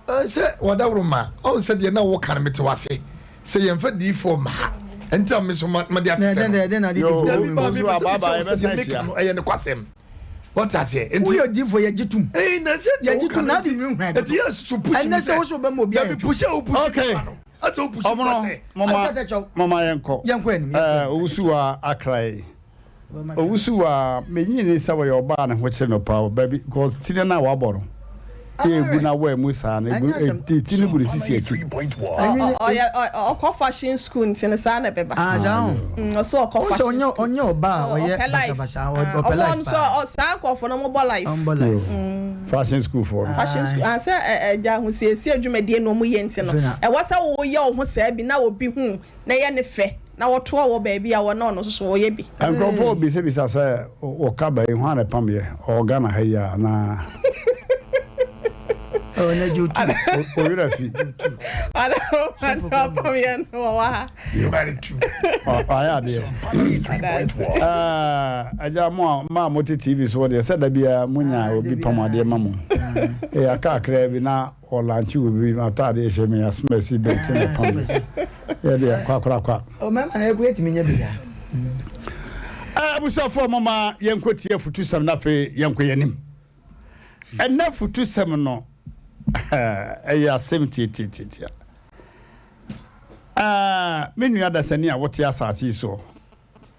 Sɛ wɔdaworo ma ɔn sɛ deɛ na wɔka no mete wase sɛ yɛmfa diifoɔ mma ha ɛnti na me nso ma de atetɛ no. Yo, Dabi ba nso mepɛ sɛ abaabaa mekyerɛ wo sɛ deɛ yɛbɛsan meka ahyia. no ɛyɛ nokwasɛm. Wɔte aseɛ nti. Woyɛ odiifoɔ yɛgye tom. Ee na sɛ deɛ Yɛgye woka tom no na ade nti nwi hwan ɛti yɛ susu push Ɛnɛ mi sɛ sɛ wo sɛ wobɛma obi dabi ayɛ push a wo push Okay. nipa no asɛ wo push nipa Ɔmono sɛ moma Ankasa kyɛw. moma yɛnkɔ. Yɛnkɔ anim, yɛnkɔ Ɛɛ anim. Owusu Akra yi. Owusu a menyi ni sɛ wɔyɛ ɔbaa ne ho kyerɛ no paa ɔbaa bi because tiri no a wabɔ no. Yɛ egu na wɔ mu saa no egu ti no gu ne sisi akyi. Ɔyɛ ɔkɔ fashion school nti no saa na ɛbɛba. Ah saa ho. Ɔsɛ ɔkɔ fashion school. Ɔnyɛ ɔba a ɔyɛ basabasa ɔpɛ life paa. Saa nkorɔfo no ɔmo bɔ life. Ɔmo bɔ life. Fashion school foɔ no. Fashion school ah sɛ ɛgya ahosiesie dwumadie na ɔmo yɛ nti no ɛwɔ sɛ woyɛ wo ho saa bi na obi hu na ɛyɛ ne fɛ na wɔtoa wɔ baabi a wɔne ɔno nso so wɔyɛ bi. Nkurɔfoɔ bisabisa sɛ wɔ kaba yi hwan na ɛpam yɛ? Ɔwɔ Ghana ha yi a anaa? Oh, na gye otu. O werɛ fi. Ɔno ɔpam yɛ no wɔ ha. Ɔayɛ adeɛ. Agya mo a ma mo te TV soɔ deɛ sɛ da biara mo nya obi pam adeɛ ma mo. Ɛyɛ aka akra bi na Ɔlanche wɔ bi m'ataade ɛhyɛ me asomasi bɛnti na pam yɛ deɛ kwakorakwa. O mɛma na ɛkɔ yɛtumi nya bi saa. Abusuafoɔ moma yɛnkɔ tie afutusɛm na afei yɛnkɔ yɛnim. Ɛnɛ afutusɛm no ɛyɛ asɛm tiatiatiatia. Me nua dasani a wote asase yi soɔ,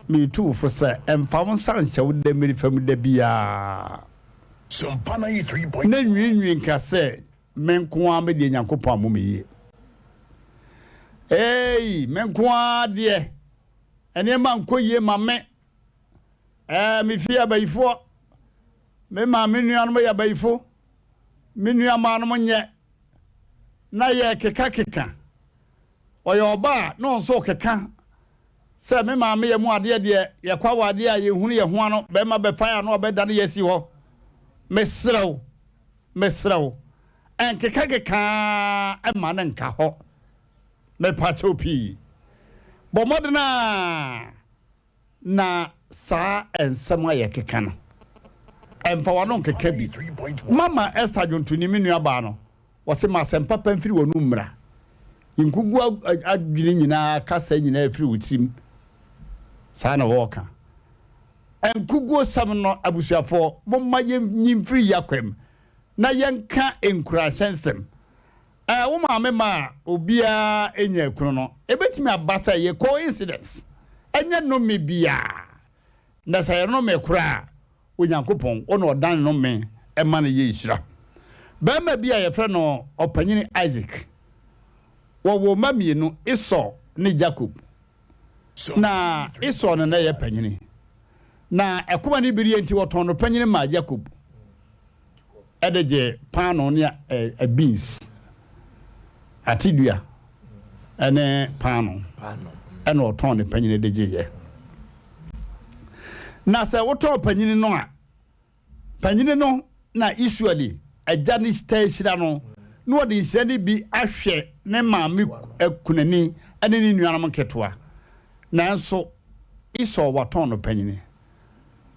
metu wo fo sɛ ɛmfa wo nsa nhyɛ wo dɛmmiri fam da biara. Na nwiinwii nka sɛ, Me nko ara me deɛ Nyankopɔn ammɔ me yie. Eei, me nko ara deɛ, nneɛma nkɔ yie ma me. Ɛɛ, me fie abayifoɔ, me maame nuanom yɛ abayifo, me nuammaanom nyɛ. Na yɛrekekakeka. Ɔyɛ ɔbaa a, na ɔno nso rekeka Sɛ me maame yɛ mu adeɛ deɛ, yɛkɔ awadeɛ a yɛnhunu yɛn ho ano, bɛrima bɛfa yɛn ano a ɔbɛdane yɛn asi hɔ. Mesrɛ wo, mesrɛ wo, nkekakeka ara mma no nka hɔ. Mepa kyɛw pii. Bɔ mmɔden ara na saa nsɛm a yɛkeka no, mfa w'ano nkeka bi. Mama Esther dwontoni, me nuabaa no, Wɔse ma asɛm papa mfiri w'anom mmra. Nkugu adwene nyinaa, kasa nyinaa firi wo tirim. Saa na wɔka. Nkuguosɛm no, abusuafoɔ, momma yɛnyi mfiri yɛn na yɛnka nkuranhyɛ nsɛm. Ɛɛ, wo maame maa obiara nyaa kunu no, ɛbɛtumi aba sɛ ɛyɛ coincidence, ɛnyɛ nnome biara. Na sɛ ɛyɛ nnome koraa a, Onyankopɔn, wo na ɔdan nnome ma no yɛ nhyira. Barima bi a yɛfrɛ no Ɔpanyin Isak, wɔwoo mma mmienu, Esau ne Jakob. Na Esau na na ɛyɛ panyini. Na ɛkoma ne bereɛ nti wɔtɔn no panyini maa Jakob de gye paanoo ne beans, atedua ne paanoo ɛna ɔtɔn ne panyini de gyeeɛ. Na sɛ wotɔn panyini no a, panyini no na usually agya no taa hyira no na ɔde nhyira no bi ahwɛ ne maame kunani ne ne nuanom nketewa. Nanso Esau watɔn no panyini.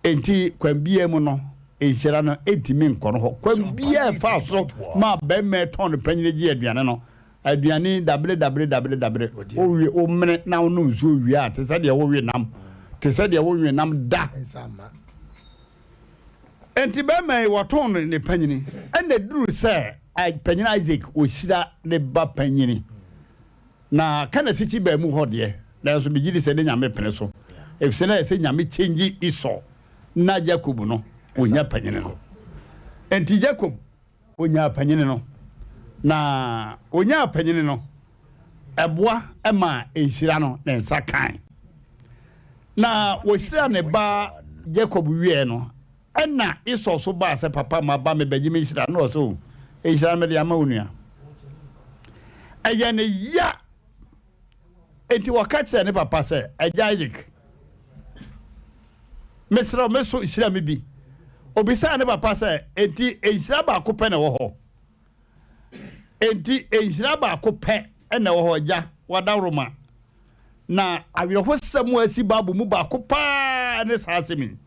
Enti kwan biara mu no, nhyira no ntumi nkɔ no hɔ. Kwan biara ɛfaa so maa barima tɔn no panyini gye aduane no, aduane dabere dabere dabere dabere, wowe womene na wonom nsuo wie a, te sɛ deɛ wowe nam, te sɛ deɛ wonwe nam da. Enti barima yi wɔtɔn no ne panyini, ɛna duru sɛ panyini Isaac ɔhyira ne ba panyini. Na ka na sikyi baa mu hɔ deɛ, nanso megye di sɛ ne Nyame pene so, efisɛ na ɛsɛ Nyame kyɛngyi Esau na Jakob no onya panyini no. Enti Jakob onyaa panyini no, na onyaa panyini no, ɛboa maa nhyira no ne nsa kae. Na wɔhyira ne ba Jakob wieɛ no, Ɛnna Esau nso baa sɛ, Papa, maba mebɛgye me nhyira. Ɛnna ɔse, O, nhyira no mede ama wo nua. Ɛyɛ ne ya. Enti ɔka kyerɛɛ ne papa sɛ, Agya Isak, mesrɛ wo, me so hyira me bi. Obisaa ne papa sɛ, Enti nhyira baako pɛ na ɛwɔ hɔ? Enti nhyira baako pɛ na ɛwɔ hɔ, Agya, w'adaworoma. Na awerɛhosɛm a asi Bible mu baako paa ne saa asɛm yi.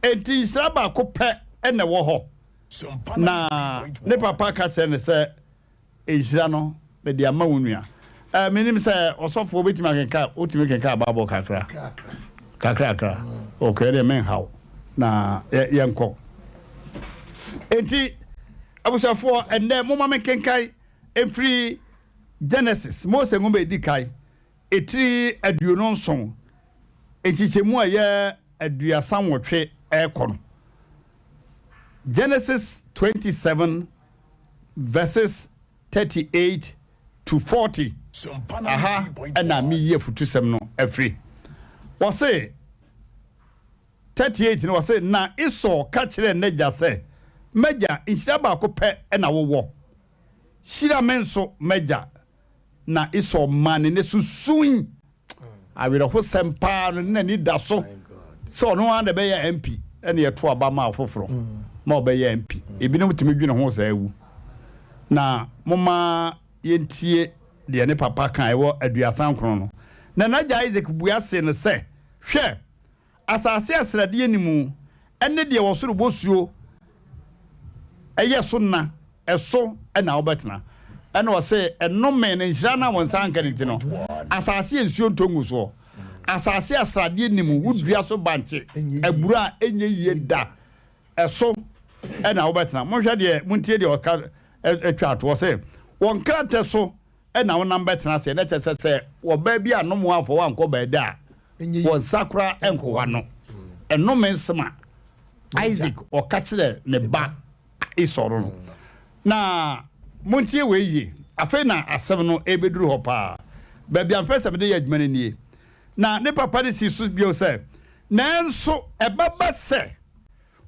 Enti nhyira baako pɛ na ɛwɔ hɔ. Na ne papa ka kyerɛ no sɛ, Nhyira no, mede ama wo nua. Eh, menim sɛ ɔsɔfoɔ wobɛtumi akenka, wotumi kenka Bible kakra? Kakrakra. Okay, deɛ menhaw. Na yɛnkɔ. Enti, abusuafoɔ, ɛnnɛ momma menkenkan mfiri Genesis, Mose nwoma a ɛdi kan, etiri 27, nkyekyɛmu a ɛyɛ 38 rekɔ no. Genesis 27. verses 38 to 40. Aha na meyi afutusɛm no afiri. Wɔse, 38 no wɔse, Na Esau ka kyerɛɛ n'agya sɛ, M'agya, nhyira baako pɛ na wowɔ? Hyira me nso, m'agya. Na Esau maa ne nne so sui. Awerɛhosɛm paa no, na n'ani da so sɛ ɔno ara na ɛbɛyɛ MP, ɛna ɛto aba ma afoforɔ ma ɔbɛyɛ MP. Ebinom tumi dwene ho saa wu. Na momma yɛntie deɛ ne papa kae wɔ 39 no. Na n'agya Isak bua see no sɛ, Hwɛ, Asase a sradeɛ nni mu ne deɛ ɔsoro bosuo yɛ so na ɛso na wobɛtena. Ɛna ɔse, Nnome ne nhyira no a wo nsa anka no nti no, asase a nsuo ntɔ ngu soɔ, asase a sradeɛ nni mu, wodua so bankye aburo a ɛnyɛ yie da, ɛso na wobɛtena. Monhwɛ deɛ, montie deɛ ɔka twa toɔ sɛ, Wɔ nkrantɛ so na wonam bɛtena aseɛ, na kyerɛ sɛ, sɛ ɔbaa bi annom wo amfa wo ankɔ baabi a, wɔn nsa koraa nkoa no. Ɛnome nsɛm a Isaac ɔka kyerɛ ne ba Esau no no. Na montie wei yie, afei na asɛm no ɛrebɛduru hɔ paa. Baabi a mepɛ sɛ mede yɛ adwuma no nie. Na ne papa no sii so bio sɛ, Nanso ɛbɛba sɛ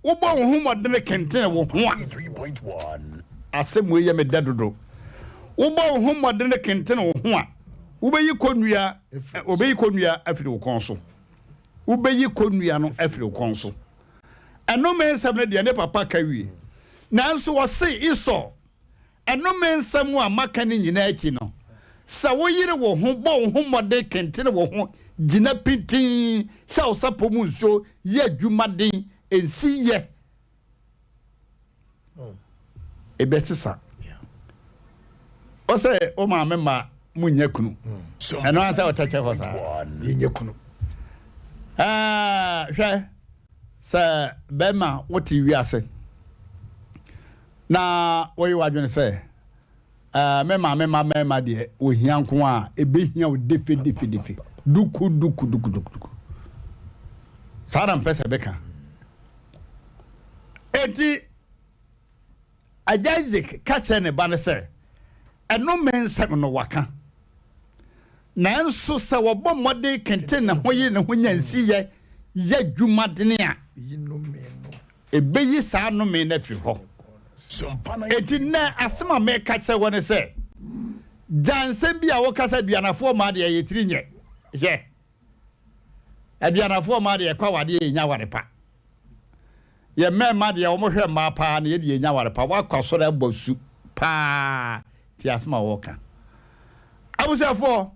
Wobɔ wo ho mmɔdene kentene wo ho a, asɛm wei yɛ me dɛ dodo. Wobɔ wo ho mmɔdene kentene wo ho a, wobɛyi kɔnnua, wɔbɛyi kɔnnua afiri wo kɔn so. Wobɛyi kɔnnua no afiri wo kɔn so. Ɛnome nsɛm no deɛ ne papa ka wie. Nanso ɔse Esau, Ɛnome nsɛm a maka no nyinaa akyi no, sɛ woyere wo ho bɔ wo ho mmɔden kentene wo ho gyina pintinn hyɛ wo sapɔ mu nsuo yɛ adwumaden nsi yɛ, ɛbɛsesa. Wo sɛ wo maame ma mo nyɛ kunu, ɛno ara sɛ wɔkyɛkyɛ hɔ saa. Yɛnyɛ kunu. Hwɛ sɛ bɛrima wote wiase. Na woyɛ w'adwene sɛ, Ɛɛ, me maame mma mmarima deɛ, wɔhia nko a, ɛbɛhia wo defedefedefe, duku duku duku duku duku. Saa na mpɛ sɛ bɛka. Enti, Agya Isaac ka kyerɛ ne ba no sɛ, Ɛnome nsɛm no waka. Nanso sɛ wɔbɔ mmɔden kenten ne ho yere ne ho nya nsiyɛ yɛ adwumadene a, Ebeyi saa nnome no afiri hɔ. Enti nnɛ, asɛm a meka kyerɛ wo ne sɛ, gyae nsɛm bi a woka sɛ aduanafoɔ mmaa deɛ yɛ tiri nyɛ. Hwɛ, aduanafoɔ mmaa deɛ ɛkɔ awadeɛ yɛnya aware pa. Yɛ mmarima deɛ wɔhwɛ mmaa paa na yɛde yɛnya aware pa. Woakɔ asɔre abɔ su paa. Tie asɛm a wɔka. Abusuafoɔ,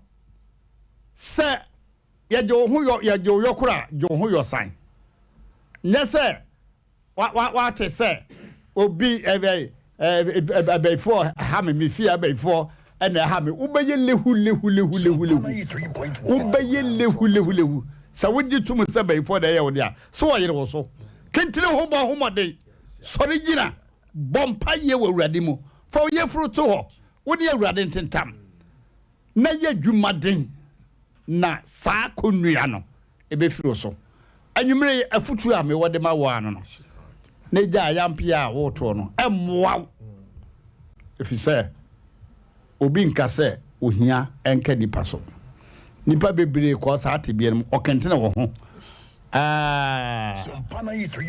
sɛ Yɛgye wo ho yɔ, yɛgye wo yɔ koro a, gye wo ho yɔ san. Nyɛ sɛ wa wa wate sɛ obi ɛbɛ ɛ abayifoɔ ha me, me fie abayifoɔ ɛna ɛha me. Wobɛyɛ lehu lehu lehu lehu lehu. Wobɛyɛ lehu lehu lehu. Sɛ wogye tom sɛ abayifoɔ na ɛyɛ wo de a, so wɔyere wo so. Kentene ho bɔ ho mmɔden. Sɔre gyina. Bɔ mpaeɛ wɔ Awurade mu. Fa wo yafunu to hɔ. Wo ne Awurade ntentam. na yɛ adwumaden na saa kɔnnua no ɛbɛfiri wo so. Anwummerɛ yi, afotuo a mewɔ de ma wo ara no no, na gya ayampeɛ a woretoɔ no mmoa wo, ɛfiri sɛ obi nka sɛ ohia nka nipa so. Nipa bebree kɔɔ saa tebea no mu, ɔkɛntene wɔ ho.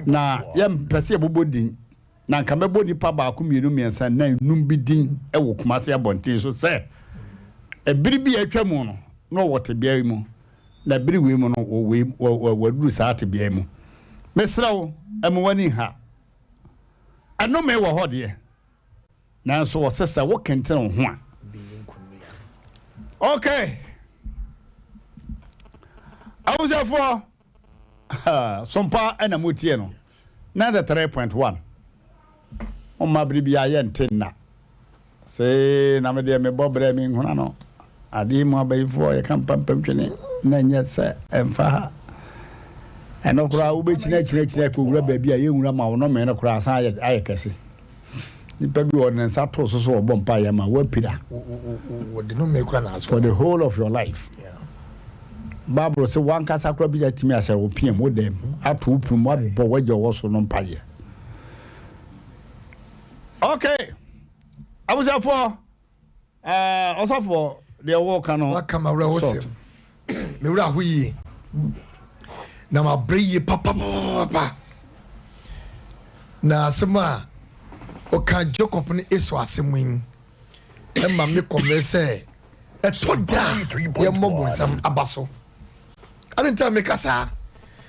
Na yɛmpɛ sɛ yɛbobɔ din. Na anka mɛbɔ nnipa baako, mmienu, mmiɛnsa, nnan, nnum bi din wɔ Kumasi abɔnten so sɛ ɛbere bi a atwa mu no, na wɔwɔ tebea yi mu, na bere wei mu no, wɔ wei, wɔaduru saa tebea yi mu. Mesrɛ wo, mma w'ani nha. Ɛnome wɔ hɔ deɛ, nanso wɔsɛ sɛ wokentene wo ho a. Okay. Abusuafoɔ. Sompa na motie no 93.1 Momma bere biara yɛnte nna See na me deɛ mebɔ brɛ menhuna no Adeɛ mu abayifoɔ yɛka mpampam twene na ɛnyɛ sɛ ɛmfa ha Ɛno koraa wobɛkyini akyini akyini akɔwura baabi a yɛnwura ma wo nnome no koraa asan ayɛ ayɛ kɛse Nipa bi wɔde ne nsa too so so ɔbɔ mpaeɛ ma woapira for the whole of your life. Bible sɛ wankasa koraa bi atumi asɛ wo piam wo dɛm ato wo punu mu abɔ w'agya ɔwɔ so no mpaeɛ. Okay. Abusuafoɔ, ɛɛ ɔsɔfoɔ deɛ wɔka no. Waka ma wura hɔ sɛm. Me wura ho yie. Na ma brɛ yie papapapa. Na asɛm a ɔka Jacob ne Esau asɛm yi ɛma me kɔmɛ sɛ ɛtɔ da a yɛmmɔ bonsam aba so. Ade nti a meka saa,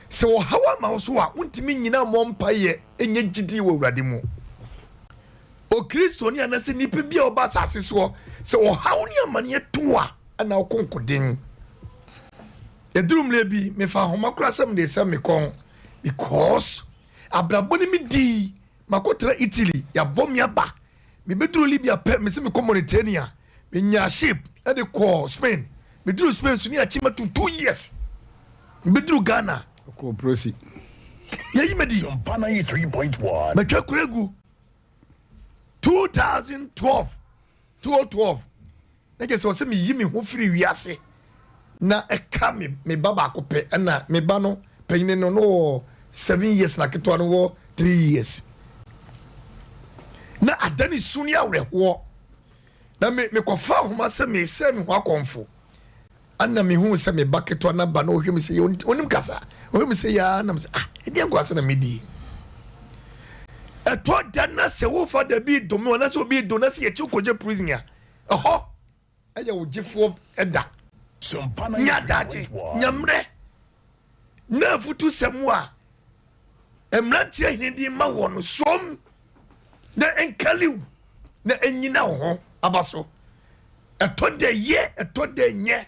sɛ ɔhaw ama wo so a, wontumi nnyina mmɔ mpaeɛ nyɛ gyidie wɔ Awurade mu. Okristoni anaasɛ nipa bi a ɔba asase soɔ, sɛ ɔhaw ne amaneɛ to a, ɛna wokɔ nkoden. Ɛduru mmerɛ bi, mefa ahoma koraa sɛ mede sɛ me kɔn because abrabɔ ne me dii, makɔtena Italy, yɛabɔ me aba, mebɛduru Libya pɛ, mese mekɔ Mauritania, Menyaa ship de kɔɔ Spain. Meduruu Spain so ne akyi matum 2 years. Mebɛduru Ghana. Ɔkɔɔ Prosi. Yɛyi madi. Sompa 93.1. Matwa kura gu 2012 2012 na kyerɛ sɛ ɔsɛ meyi me ho firi wiase na ɛka me me ba baako pɛ. Ɛna me ba no panyini no wɔ 7 years na ketewa no wɔ 3 years na ada ne su ne awerɛhoɔ na me mekɔfa ahoma sɛ mesɛ me ho akɔmfo. Ana mehu sɛ me ba ketewa no aba na ɔhwɛ me sɛ yɛ onim kasa, ɔhwɛ me sɛ yaa nam sɛ, ah, ɛdeɛ nkɔ ase na medi. Ɛtɔ da na sɛ wofa da bi dome anaasɛ obi do na sɛ yɛkyi kɔgye prison a, ɛhɔ ɛyɛ wo gyefoɔ ɛda nya adagye nyammerɛ na afutu sɛm a mmeranteɛ hene ma wɔ no som na nkaliw na ɛnyina wo ho aba so. Ɛtɔ da yɛ, ɛtɔ da nyɛ.